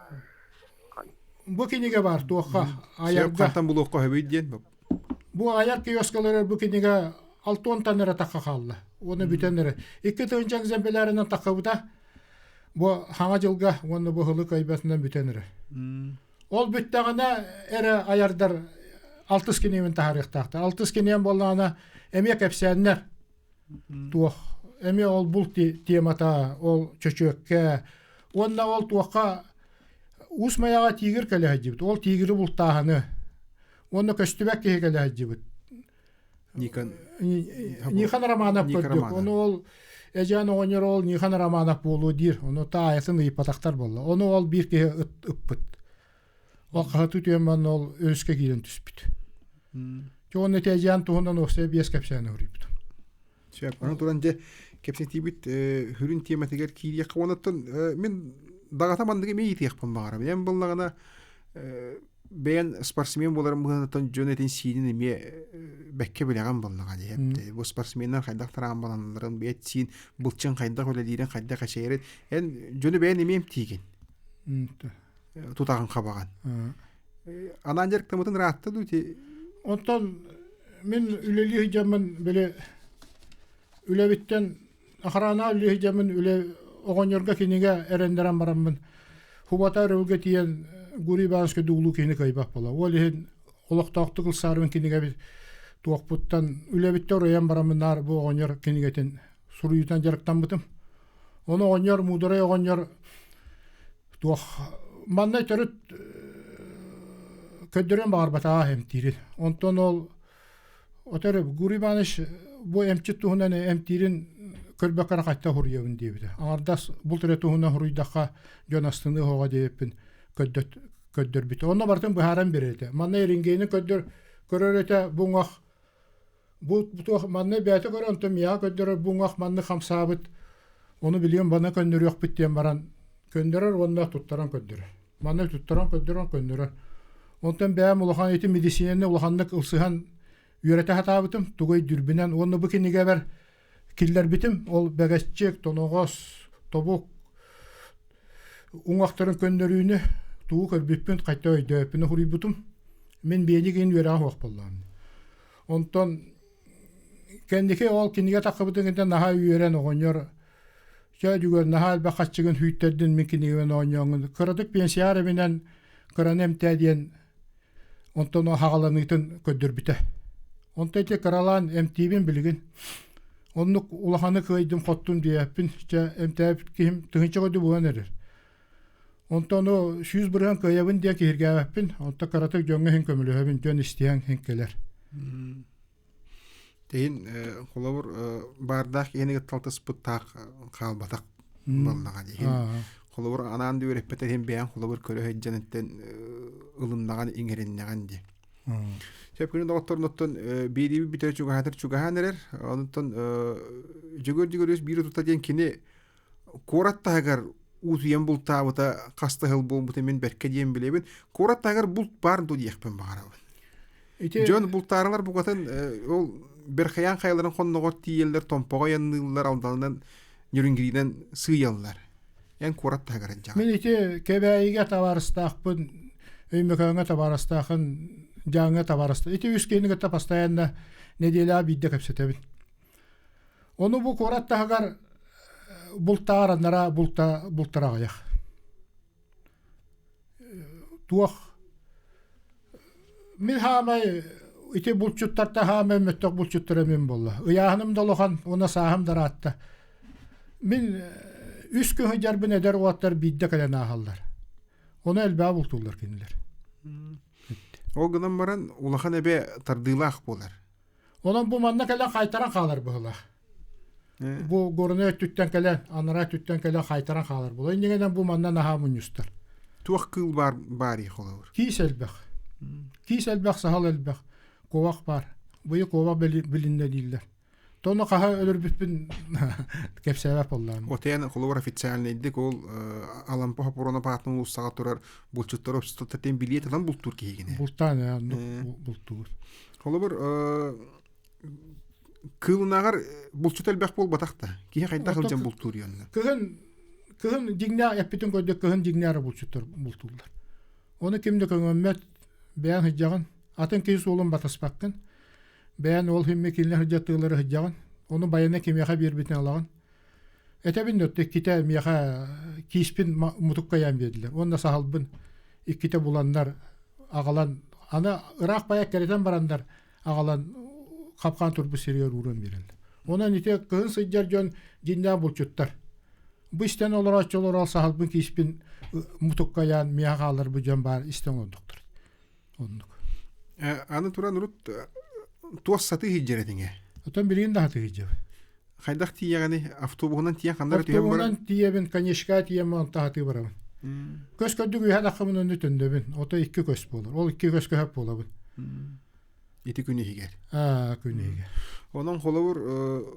Бу кинигэ баар туохха айарга хантан булуохха сөбүй диэн Бу айар киоскалары бу кинигэ алтуонтан эрэ тахха хаалла. Уонна бүтэн эрэ. 2000 экземплярынан таххабыта. Бу хаҥа дьылга уонна бу һылы кыайбатынан бүтэн эрэ. Ол бүттэҕинэ эрэ айардар алтыс киниэбин таһаарыахтаахтар. Алтыс киниэм буоллаҕына эмиэ кэпсээннэр туох эмиэ ол булт темата, ол чөчүөккэ уонна ол туохха Уус Майаҕа тигр кэлэ сылдьыбыт. Ол тигри бултааһыны Уонна көстүбэт киһи кэлэ сылдьыбыт. Никон Никон Романов көрдүк. Ону ол Эдьээн оҕонньор ол Никон Романов буолуо диир. Ону таайатын ыйыппатахтар буолла. Ону ол биир киһи ыппыт. Ол хаһытыы түһэн баран ол өрүскэ киирэн түспүт. Дьэ уонна ити Эдьээн туһунан уопсайа биэс кэпсээни суруйбутум. Сөп. Аны туран дьэ кэпсэтиибит сүрүн тиэмэтигэр киириэххэ уонна мин даҕата манныгы эмиэ иитиэхпин баҕарабын. Эн буоллаҕына бэйэн спортсмен буоларым быһыытынан дьон этин сиинин эмиэ бэккэ билэҕин буоллаҕа дии. Бу спортсменнар хайдах травмаланалларын, бэйэт сиин былчыҥ хайдах үлэлиирин, хайдах эчэйэрин эн дьону бэйэн эмиэ эмтиигин. Тутаҕын хабаҕын. Анаан дьарыктаммытын ыраатта дуу ити? Онтон мин үлэлии сылдьаммын били үлэбиттэн охрана үлэлии сылдьаммын үлэ оҕонньорго кинигэ эрэннэрэн бараммын Хубата өрөбүлгэ тиийэн Гурий Ивановичка дуулуу киһини кыайбат буола. Ол иһин олохтоохтук ылсаарбын кинигэбит туохпуттан үлэбиттэн уруйан бараммын наар бу оҕонньор кинигэтин суруйуутунан дьарыктаммытым. Ону оҕонньор муударай оҕонньор туох манна төрүт көрдөрүөн баҕарбатаҕа эмтиирин. Онтон ол отор Гурий Иванович бу эмчит туһунан эмтиирин көрбөккө эрэ хайта суруйабын диэбитэ. Аҥардас булт эрэ туһунан суруйдахха дьон астыныа суоҕа диэбиппин көрдөрбүтэ. Онно барытын быһааран биэрэр этэ. Манна эрингейни көрдөр көрөр этэ бу уҥах Бу туох манна бэйэтэ көрөн, онтон миэхэ көрдөрөр бу уҥах маннык хамсаабыт, ону билигин бана көннөрүөхпүт диэн баран көннөрөр уонна туттаран көрдөрөр. Манна туттаран көрдөрөн көннөрөр. Онтон бэйэм улахан ити медицинаны улаханнык ылсыһан үөрэтэ сатаабытым, тугу өйдүүрбүнэн уонна бу кинигэбэр киллэрбитим. Ол бэгэччик, тоноҕос, тобук уҥахтарын көннөрүүнү тугу көрбүппүн, хайта өйдөөппүнү суруйбутум. Мин биэни киин үөрэҕэ суох буоллаҕым. Онтон кэнники ол кинигэ таххыбытын кэннэ наһаа үөрэн оҕонньор чэ дьүгэр наһаа элбэх хаччыгын сүүттэрдин мин кинигэбин оонньооҥҥун кыратык пенсияр эбинэн кыраны эмтээ диэн онтон хаҕаланыытын көрдөрбүтэ. Онтон ити кыралаан эмтиибин билигин. Оннук улаханы кыайдым хоттум диэппин чэ эмтээбит киһим тыһыынча көрдү буолан эрэр. Онтон ону 100% кыайабын диэн киһиргээбэппин, онто кыратык дьоҥҥо иһин көмөлөһөбүн, дьон истиһэн иһин кэлэр. Тэһин холобур баардаах киһини кытта алтыспыттаах хаалбатах буоллаҕа диһин. Холобур анаан да үөрэппэтэр иһин бэйэҥ холобур көрө сылдьан ылыннаҕын иҥэриннэҕин дии. Сөп күнү доҕотторунуттан биэриибит бүтэр чугаһаатар чугаһаан эрэр. Онтон Дьөгүөр Дьөгүөрүс биир утута диэн кини Куорат таһыгар уутуйан бултаабыта хас да сыл буолбута мин бэркэ диэн билэбин. Куорат таһыгар булт баар дуо диэхпин баҕарабын. Ити Дьон бултаарылар букатын ол Берхаян хайаларын хонноҕор тиийэллэр, томпоҕо айанныыллар, алдалынан ньүрүҥгириинэн сыыйаллар. Эн куорат таһыгар илдьэҕин. Мин ити Кэбээйигэ табаарыстаахпын, Өймөкөөҥҥө табаарыстаахын, Дьааҥҥа табаарыстаах. Ити үс киһини кытта постоянно нэдиэлэҕэ биирдэ кэпсэтэбин. Ону бу куорат таһыгар бултаар анараа булта бултара аҕыйах. Туох мин хаамай ити булчуттарта хаамай мөттөх булчуттара мин буолла. Ыйааһыным да улахан уонна сааһым да ыраатта. Мин үс күн сылдьарбын эдэр уолаттар биирдэ кэлэн ааһаллар. Ону элбэҕи бултууллар кинилэр. Ол гынан баран улахан эбэ тардыылаах буолар. Онон бу манна кэлэн хайтаран хаалар быһыылаах. Бу Горнай өттүттэн кэлэн, анараа өттүттэн кэлэн хайтаран хаалар буолар. Иннигинэн бу манна наһаа мунньустар. Туох кыыл баар баарый холобур? Киис элбэх. Киис элбэх, саһыл элбэх. Куобах баар. Быйыл куобах билиннэ дииллэр. Тону хаһа өлөрбүппүн кэпсээбэт буоллаҕым. Отен холобур официальнайдык ол Алампа Хопуруона паатын уулуссаҕа турар булчуттар обществоттан билиэт ылан бултуур киһигини. Бултаан бултуур. Холобур кыылынааҕар булчут элбэх буолбатах да. Киһи хайдах сылдьан бултуур онно? Кыһын кыһын дьиҥнээх эппитин көрдө кыһын дьиҥнээх булчуттар бултууллар. Ону ким да көҥөммөт, бэйэҥ сылдьаҕын, атын киһи суолун батыспаккын. Бэйэн ол химми кинилэр сылдьар тыылары сылдьаҕын. Ону байана кимиэхэ биэрбитин ылаҕын. Этэбин да иккитэ миэхэ кииспин мутуккайаан биэрдилэр. Уонна саһылбын иккитэ буланнар аҕалан аны ыраах байа кэритэн бараннар аҕалан хапкаан турбут сиригэр ууран биэрэллэр. Онон ити кыһын сылдьар дьон дьиннээх булчуттар. Бу истэн олорооччулар ол саһылбын кииспин мутуккайаан миэхэ хаалларбыт дьон баар истэн олордохтор. Оннук. Аны туран урут туос сатыы сылдьар этиҥэ. Оттон билигин да сатыы сылдьабын. Хайдах тиийэҕиний? Автобуһунан тиийэн ханна эрэ түһэн баран? Автобуһунан тиийэбин, конечка тиийэн онто сатыы барабын. Көс көрдүк үһэ таххабын онно төннөбүн. Ото икки көс буолар. Ол икки көс көһөп буолабын. Ити күн иһигэр. Аа, күн иһигэр. Онон холобур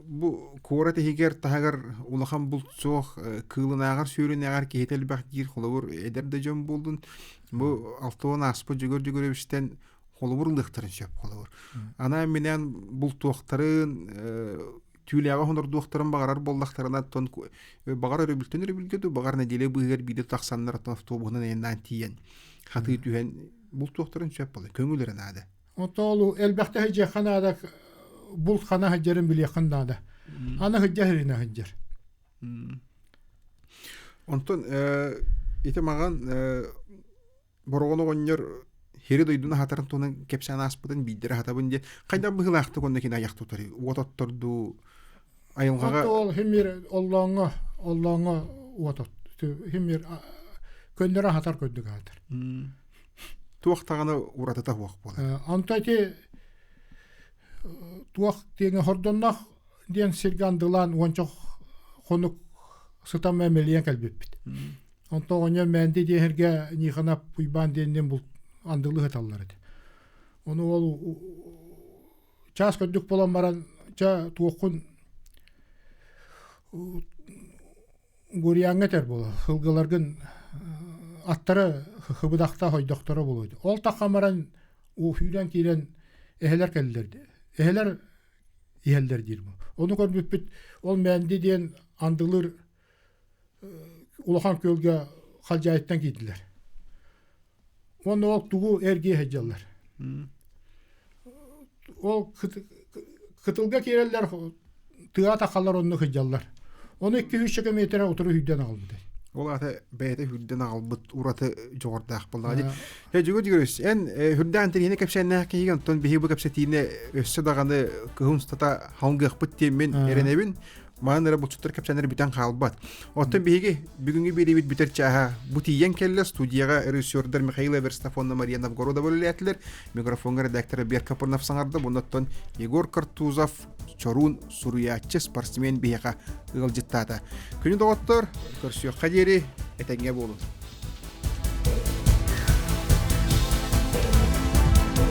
бу куорат иһигэр таһыгар улахан булт суох, кыылынааҕар сүүрүнээҕэр киһитэ элбэх диир холобур эдэр да дьон буоллун Бу 60 ааспыт Дьөгүөр Дьөгүөрөбүчтэн холобур ылыахтарын сөп холобур. Анаан-минээн бултуохтарын, түүлээҕи хонордуохтарын баҕарар буоллахтарына, оттон баҕар өрөбүлтэн өрөбүлгэ дуу, баҕар нэдиэлэ быыһыгар биирдэ тахсаннар оттон автобуһунан айаннаан тиийэн хатыы түһэн бултуохтарын сөп буолар, көҥүл эрэ наада. Онтон элбэхтэ сылдьыахха наада, булт хана сылдьарын билиэххин наада. Аны сылдьа сырына сылдьар. Онтон ити маҕан Бороҕон оҕонньор сири дойдуну аһатарын туһунан кэпсээн ааспытын биирдэрэ аһатабын диэн хайдах быһыылаахтык онно кини айах тутарый уот оттордуу айылҕаҕа Ол химир оллооҥҥо оллооҥҥо уот от химир көннөрө аһатар көрдүк аһатар. Туох даҕаны уратыта суох буолар. Онто ити туох диэҥэ хордонноох диэн сиргэ андылаан уонча хонук сытан мэлийэн кэлбиппит. Онтон оҕонньор Мээнди диэһэргэ Ниханап Уйбаан диэннин булт андылыы сыталлар этэ. Ону ол чаас көрдүк буолан баран ча туоххун Гурьяҥҥа этэр буолар сылгыларгын аттара хыбыдахта хойдохторо буолуо. Ол таххан баран сүүрэн киирэн эһэлэр кэллэр. Эһэлэр иһэллэр диир бу. Ону көрбүппүт ол Мээнди диэн андылыр улахан күөлгэ халдьаайыттан киирдилэр. Уонна ол тугу эргийэ сылдьаллар. Ол кытылга киирэллэр, тыа тахалар онно сылдьаллар. Ону 200 метрэ утары сүүрдэн аҕалбыт. Ол аата бэйэтэ хүрдэн аҕалбыт ураты дьоҕурдаах буоллаҕа дии. Э Дьүгүр Дьүгүрүс, эн хүрдээх интэриэһинэй кэпсээннээх киһигин, онтон биһиги бу кэпсэтиини өссө даҕаны кыһын устата халгыахпыт диэммин эрэнэбин. Манан эрэ булчуттар кэпсээннэр бүтэн хаалбат. Оттон биһиги бүгүҥҥү биэриибит бүтэр чааһа бу тиийэн кэллэ. Студияҕа режиссердар Михаил Эверстов уонна Мария Новгородова үлэлээтилэр. Микрофоҥҥа редактора Бер Капырнов саҥарда. Оннуттан Егор Картузов чоруун суруйааччы, спортсмен биһиэхэ ыалдьыттаата. Күнү доҕоттор, көрсүөххэ диэри этэҥҥэ буолун.